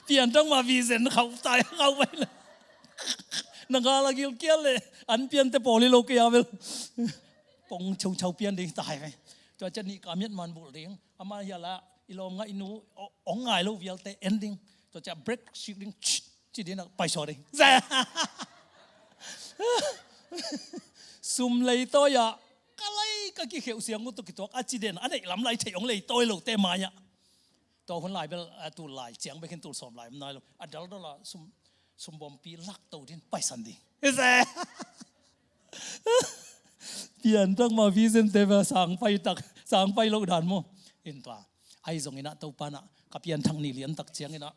pianthak mah vision khauh tai, khauh pai le. Na gal a gilkial le, an piante pawl hi lo kei a bel. Pong chauchau pian ding tai ve. Tua ciah nih ka miat man bulh ding. Ama hial ah i lawm ngah i nu hong ngai lo vialte en ding. Tua ciah break sik ding. Ci ding a paisuak ding. Sum leitawi ah ka lei ka kikheuh siang uh tawh kituak a ci den, a neih lam lai theih hong leitawi lote mai-ah. Tua hun lai bel, a, tul lai ciang bek hin, tul sawm lai om nai lo. A daldal a sum, sum bawmpi lak to din paisan ding. Pianthak mah vision te bel sang pai tak, sang pai lo dan maw. In tua. Ahi zong inah Topa nah ka pianthak ni lian tak ciang inah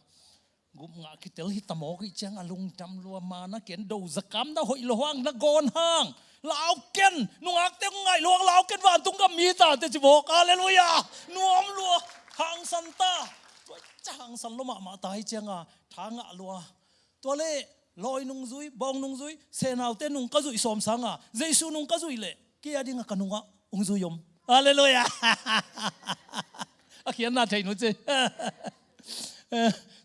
gup ngah kitel hi ta mawk hi ciang a lungdam lua, mana ken do zakam na hoih lo hang, na gawn hang. Lau ken, nungakte hong ngai lo hang, lau ken vantung gam mi hi ta teh ci mawk. Halleluiah. Nuam lua, hangsan ta. Tua ciah hangsan lua mahmah ta hi ciang a tha ngah lua. Tua le lawi nungzui, bawng nungzui, Sen Haute nung ka zuih sawm sang a Jesu nung ka zuih leh kei a ding a ka nungah hong zui om. Halleluiah. A khiatna thei nu ci.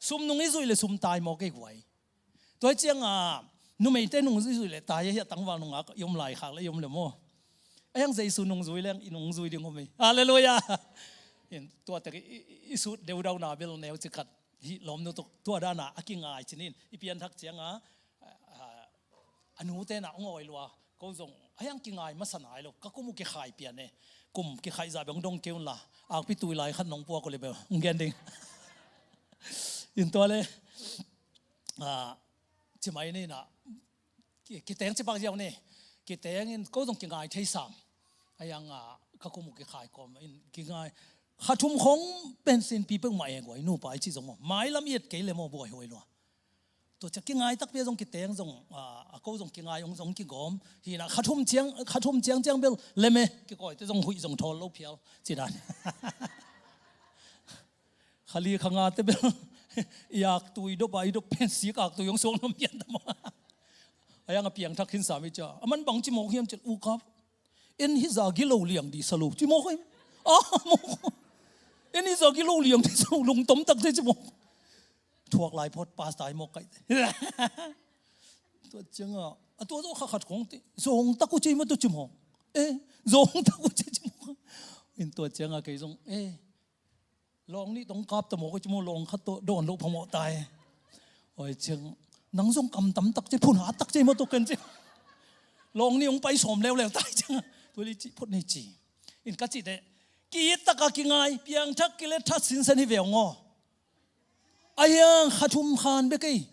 Sum nung i zuih le sum tai mawk ei guai. Tua hi ciang a numeite nung i zuih le tai a, hi a tangval nungak i om lai khak le i om le maw. A hiang Jesu nung zui leng i nung zui ding om ei. Halleluiah. In tua tek i, i, i sut deudauna bel neu ci khat hi lawm nu tuk. Tua dan a a kingai cin in i pianthak ciang a, a, a nute nah hong awi lua. Ko zong a hiang kingai masa nai lo, ka kum uh kikhai pian e. Kum kikhai zah bek hong dong kei un la, akpi tui lai khat nong puak uh le bel hong gen ding. In tua le, a, ci mai ni nah, ki, kiteng ci pak ziau ni. Kiteng in ko zong kingai thei sam. A hiang a ka kum uh kikhai kawm in kingai. Kha thum khong pen sin pi peuhmah e guai, nupa i ci zong maw. Mailam i et kei le maw buai huai lua. Tua ciah kingai takpi a zong kiteng zong, a, a ko zong kingai hong zong kigawm. Hi nah, kha thum ciang, kha thum ciang ciang bel lem e, kikawite zong huih zong thawl lo phial. Ci dan. Kha li kha ngate bel i aktui dop a, i dop pen sik aktui hong suak nuam pian ta maw. A hiang a piangthak khin sam hi ciah. A man bang ci mawk hiam ciah, u kap. En hi zah gilo liang dih sa lo ci mawk hi. A, mawk. En hi zah gilo liang dih sa lo, lungtom tak te ci mawk. Thuak lai phot pastor hi mawk kaih te. Tua ciang a, a tua zaw kha khat khong te. Zawng tak uh ci mawk tua ci mawk. Eh, zawng tak uh ci ci mawk. In tua ciang a kei zong, eh, lawng nih tawh kap ta mawk ci mawk, lawng khat tawh dawn loh phamawh ta e. Oi ciang, nang zong kam tam tak ci, phun hat tak ci mawk tua ken ci. Lawng nih hong pai sawm leuleu ta e ciang a. Tua li ci, phot ni ci. In ka ci te, ki-it tak a kingai, piangthak kilet that sinsen hi ve ung aw. A hiang kha thum khan bek ei.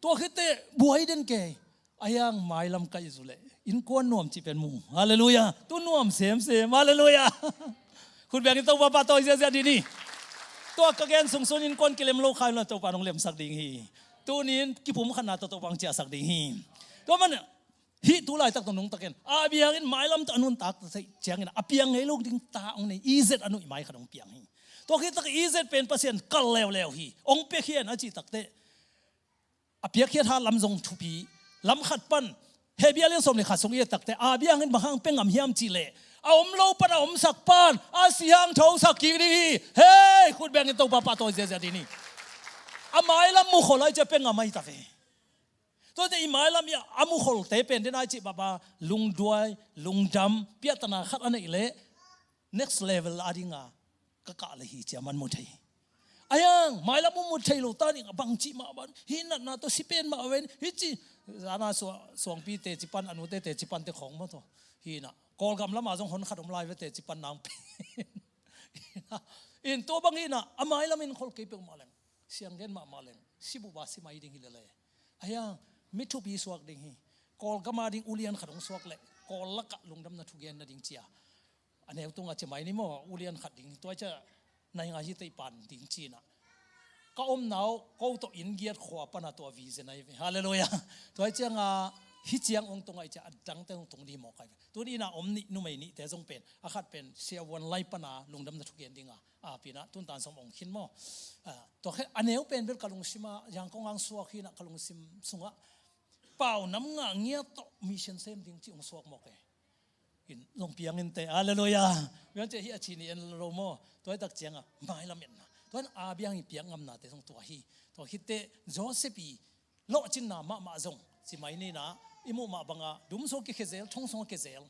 Tua khit teh buai den kei. A hiang mailam kaih zu leh innkuan nuam cih pen mu. Halleluiah. Tu nuam semsem. Halleluiah. Khut bengin Topa pahtawi ziahziah dih ni. Tua ka gen sungsun innkuan kilem lo kha in la Topa nong lemsak ding hi. Tuni in kipumkhatna tawh Topa hong ciahsak ding hi. Tua man hih tu laitak tawh nungtakin a biangin mailam tawh a nuntak tawh theih ciangin a piang ngei lo ding ta hong nei, izet a nuih mai khat hong piang hi. Tua khit tak izet pen Pasian kal leuleu hi. Hong piakhian a cih tak teh a piakkhiat hat lam zong thupi. Lam khat pan Hebru lian sawm le khat sung i et tak teh a biangin bang hang pia ngam hiam cih leh a om lo pan a omsak pan a si hang thosak kik ding hi. Hei, khut bengin Topa pahtawi ziahziah dih ni. A mailam mukhol ai ciah pia ngam ai ta ve. Tuate i mailam i a mukholte pen den ai cih baba lungduai, lungdam, piahtana khat a neih leh next level a dinga ka kah le hi cia man mu thei. A hiang mailam mu mu thei lo ta ding a bang cih mah ban hi natna tawh si pen mah ven hi ci. Zana suangpi teci pan a nute teci pan te khawng maw tawh hi na Kawlgam lama zong hon khat om lai ve teci pan nang pen. In tua bang hi na a mailam in khol kei peuh mah leng sianggen mahmah leng si buba si mai ding hi lele. A hiang mi thupi suak ding hi. Kawlgama ding ulian khat hong suak leh Kawl lakah lungdamna thugen nading cia A neu tungah ci mai ni maw, ulian khat ding, tua ciah nai nga hi teih pan ding cinah. Ka omna uh ko tawh inn giat khua pana tua vision ahi ve. Halleluiah. Tua cianga hih ciang ong tungah i ciah a dangte ong tung dih mawk ahi ve. Tun ina om nih numei nihte zong pen, a khat pen siavuan lai pana lungdamna thugen dinga a pinah tuntan sawm ong khin maw. Tua khe a neu pen bel ka lungsima yangkong ang suak hinah ka lungsim sungah pau nam ngah ngiat tawh mission sem ding ci ong suak mawk e. In zong piang in teh. Halleluiah. Miang cia hi a ci ni en lo maw. Tua hi tak cianga mailam enna, tua in a biang i piak ngamnate zong tua hi. Tua hi teh Joseph i lawhcinna mahmah zong ci mai nina, i muh mah banga dum sung a kikhia zel, thong sung a kia zel.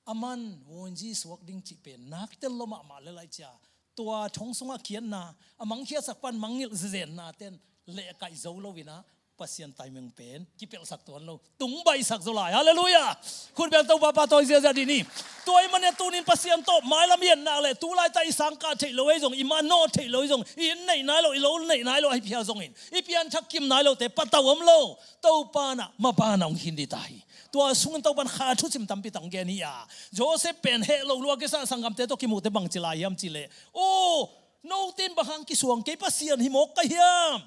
A man wunzi suak ding cih pen naktel lo mahmah le lai cia, tua thong sungah khiatna, a mangkhiatsak pan mangngilh zenna ten lehkaih zo loinah Pasian taimeng pen kipelhsak tuan lo, tungbaihsak zo lai. Halleluiah. Khutbeng Topa pa tawi ziazia dih ni. Tua i mania tunin Pasian tawh mailam i ennak le tulaitak i sangkah theih lo ei zong, i manawh theih lo ei zong, i inn neih nai lo, i lo neih nai lo ahi phial zongin i pianthak kim nai lote patau om lo. Topa na mabana ong khin dih ta hi. Tua sungin Topan kha thusim tampi tang gen hi a, Joseph pen heh lo lua kisah sanggamte tawh kimuhte bangci lai hiam cileh, o, note in bang hang kisuang kei Pasian hi mawk ka hiam?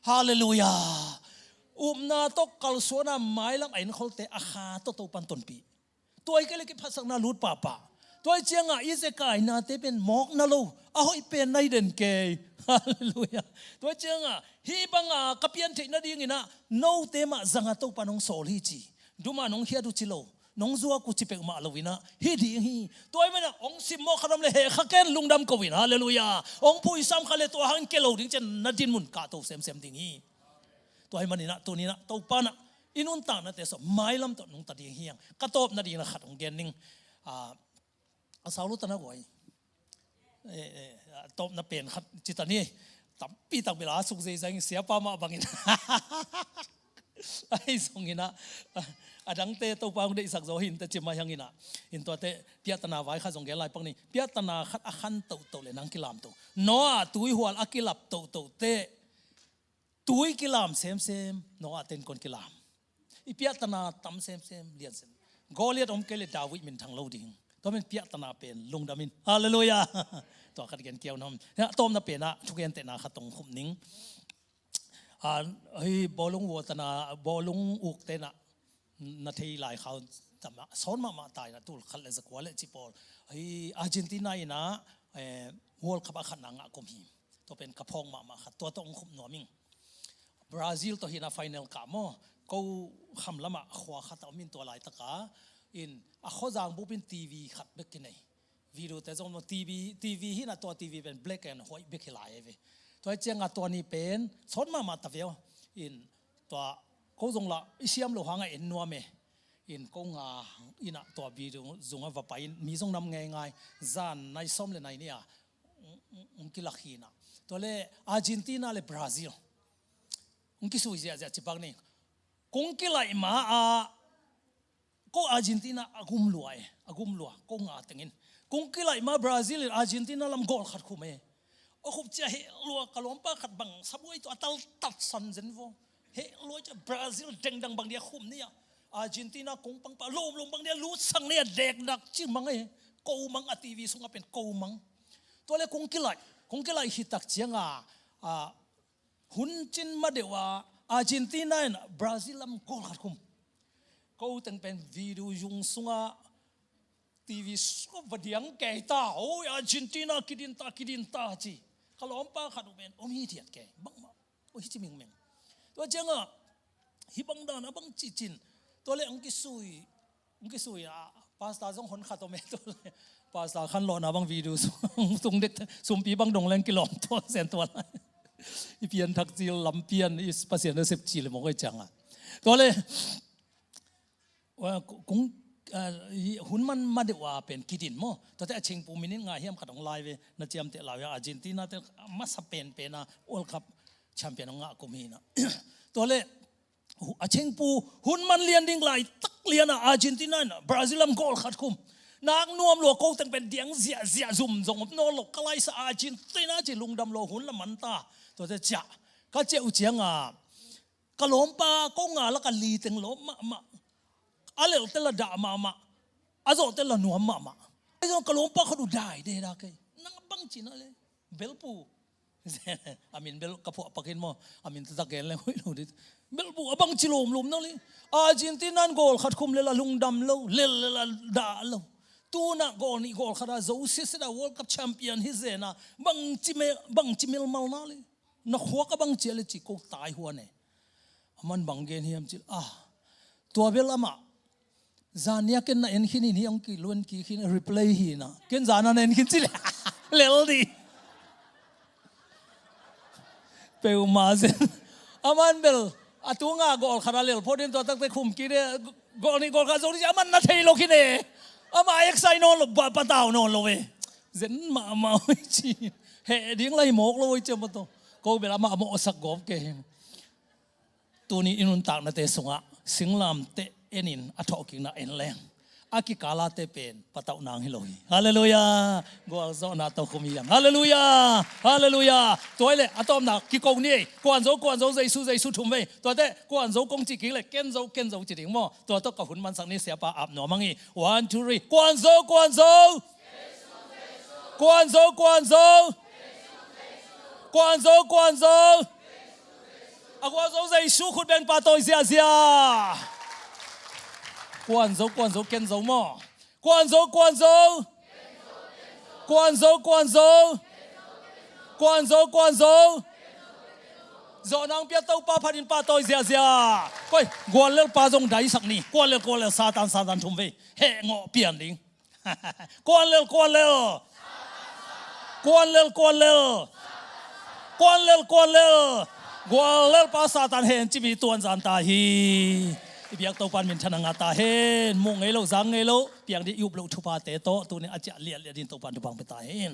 Halleluiah. Upna tawh kalsuana mailam a innkholte a kha tawh Topan tonpih. Tua i kei le kiphatsakna lut pahpah. Tua i cianga i zekainate pen mawkna lo, a hoih pen nai den kei. Halleluiah. Tua i cianga hih banga ka piantheih nadinginah note mah zanga Topa nong sawl hi ci. Duma nong khiat uh ci lo, nong zuak uh ci peuhmah loinah hi ding hi. Tua i manah ong simmawh khat om le heh kha ken lungdam ko in. Halleluiah. Ong phuisam khat le tua hangin ke lo ding cian na dinmun kahto semsem ding hi. Tua hi maninah tuninah Topanah i nuntaknate sawh mailam tawh nungta ding hiang. Ka tawp nadingna khat hong gen ning. A, a sau lo tana guai. A tawpna pen khat cita ni. Tampi tak bila a suk zeizai ing siapa mah bangin. Ahi zonginah a dangte Topa hong deihsak zaw hinte cimai hanginah. In tuate piahtana vai khat zong gen lai pak ni. Piahtana khat a khan tohtoh le nang kilamto. Noah tuihual a kilap tohtohte tui kilam semsem, Noah ten kon kilam. I piahtana tam semsem, lian sem. Goliath om kei le David minthang lo ding. Tua min piahtana pen lungdamin. Halleluiah. Tua khat gen kiau nam. Tawmna penah thugentehna khat tong khum ning. Hei bawlung vuatana, bawlung uk tenah na thei lai khau tamah sawn mahmah taina tul khat le zakua le cipawl. Hei Argentina inah World Cup a khatna ngah kum hi. Tua pen ka phawng mahmah khat, tua tawh hong khum nuam ing. Brazil tawh hinah final kah maw. Ko kham lamah khua khat a om in tua laitaka in a khuazang bupin TV khat bek kinei. Video te zong maw TV, TV hinah tua TV pen black and white bek hi lai e ve. Tua hi cianga tua ni pen sawn mahmah ta veu. In tua ko zong lah i siam lo hangah en nuam e. In ko nga inah tua video zungah va pai in mi zong nam ngeingai. Zan nai sawm le nai nia hong kilak hinah. Tua le Argentina le Brazil hong kisui ziahziah cipak ni. Kong kilaih ma-ah ko Argentina a gum lua e, a gum lua, ko nga tengin. Kong kilaih ma Brazil in Argentina lam goal khat khum e. A khum cia heh lua ka lawmpa khat bang sabuai tawh a tal tatsan zen vaw. Heh lua cia Brazil dengdang bang dia khum ni a, Argentina kong pangpa lomlom bang dia lutsang ni a dekdak ci mang e. Ko mang a TV sungah pen ko mang. Tua le kong kilaih, kong kilaih hitak cianga a, hun cin ma deuh a Argentina in Brazil lam goal khat khum. Ko teng pen video yung sungah TV sungah va diang kei ta, oi Argentina kidin ta, kidin ta ci. Ka lawmpa khat uh pen om hi diat kei bangmah, oi hi ci mingming. Tua cianga hih bang dana bang cicin. Tua le hong kisui, hong kisui a pastor zong hon khat om e tua le. Pastor khan lawhna bang video sung tung dek sumpi bang dong leng kilawm tua sen tua lai. I pianthak cil lampian i Pasian a sep cil mawk e cianga. Tua le kung hun man ma deuh a pen kidin maw. Tuate a chengpu minit nga hiam khat hong lai ve na ciamteh lau hiam Argentina te masa penpen a World Cup champion hong ngah kum hinah. Tua le a chengpu hun man lian ding laitak lianah Argentina in Brazil lam goal khat khum. Nak nuam lua ko teng pen diang ziahziah zum zong om nawn lo ka laisa Argentina ci lungdam lua hun la man ta. Tuate ciah ka ciah uh cianga ka lawmpa ko nga laka li teng lawm mahmah. A lelte la dah mahmah. A zawhte la nuam mahmah. Zong ka lawmpa khat uh dai de da kei. Nang a bang ci na le. Belpu. A min bel ka phuah pakin maw. A min taktak gen leng hoih lo dit. Belpu a bang ci lawmlawm na le. Argentina in goal khat khum lel a lungdam lo. Lel lel a dah lo. Tuna goal nih goal khat a zo siasia da World Cup champion hi zena. Bang ci mel, bang ci melmal na le. Na khuak a bang ci a le ci ko tai huan e. Aman bang gen hiam cil. Ah. Tua bel amah. Zania ken na en khin in hi ong ki luen ki khin replay hi na. Ken zana na en khin cil. Lel di. Peuma zen. Aman bel. A tunga goal khat a lel photin tua takte khum ki de. Goal nih goal khat zo di aman na thei lo khin e. Ama eksai nawn lo ba patau nawn lo e. Zen mahmah oi ci. He ding lai mawk lo oi ci a mato. Ko bel amah a mawhsak gawp ke hi. Tuni i nuntaknate sungah singlamteh enin a thawhkikna en leng a kikalate pen patauh nang hi lo hi. Halleluiah. Gualzawhna tokhum hi ang. Halleluiah. Halleluiah. Tua hi leh a tawpna kiko ni ei. Kuan zo kuan zo Jesu Jesu thum vei. Tuate kuan zo kong ci kik leh ken zo ken zo ci ding maw? Tua tawh ka hun mansak ni siapa ap nuam ang hi. One, two, three. Kuan zo kuan zo. Kuan zo kuan zo. Kuan zo kuan zo. A gualzo Jesu khut beng pahtawi ziahziah. Kuan zo kuan zo ken zo maw? Kuan zo kuan zo. Kuan zo kuan zo. Kuan zo kuan zo. Zawhna hong pia Topa phatin pahtawi ziahziah. Koi, guallel pa zong daisak ni. Kuallel kuallel Satan Satan thum vei. Heh ngawh pian ding. Kuan lel kuan lel. Kuan lel kuan lel. Kuan lel kuan lel. Guallel pa Satan hen cimi tuanzan ta hi. I biak Topan minthanna ngah ta hen. Muh ngei lo zang ngei lo piang dih i up loh thuphate tawh tuni a ciah liatliat din Topan thupha hong pia ta hen.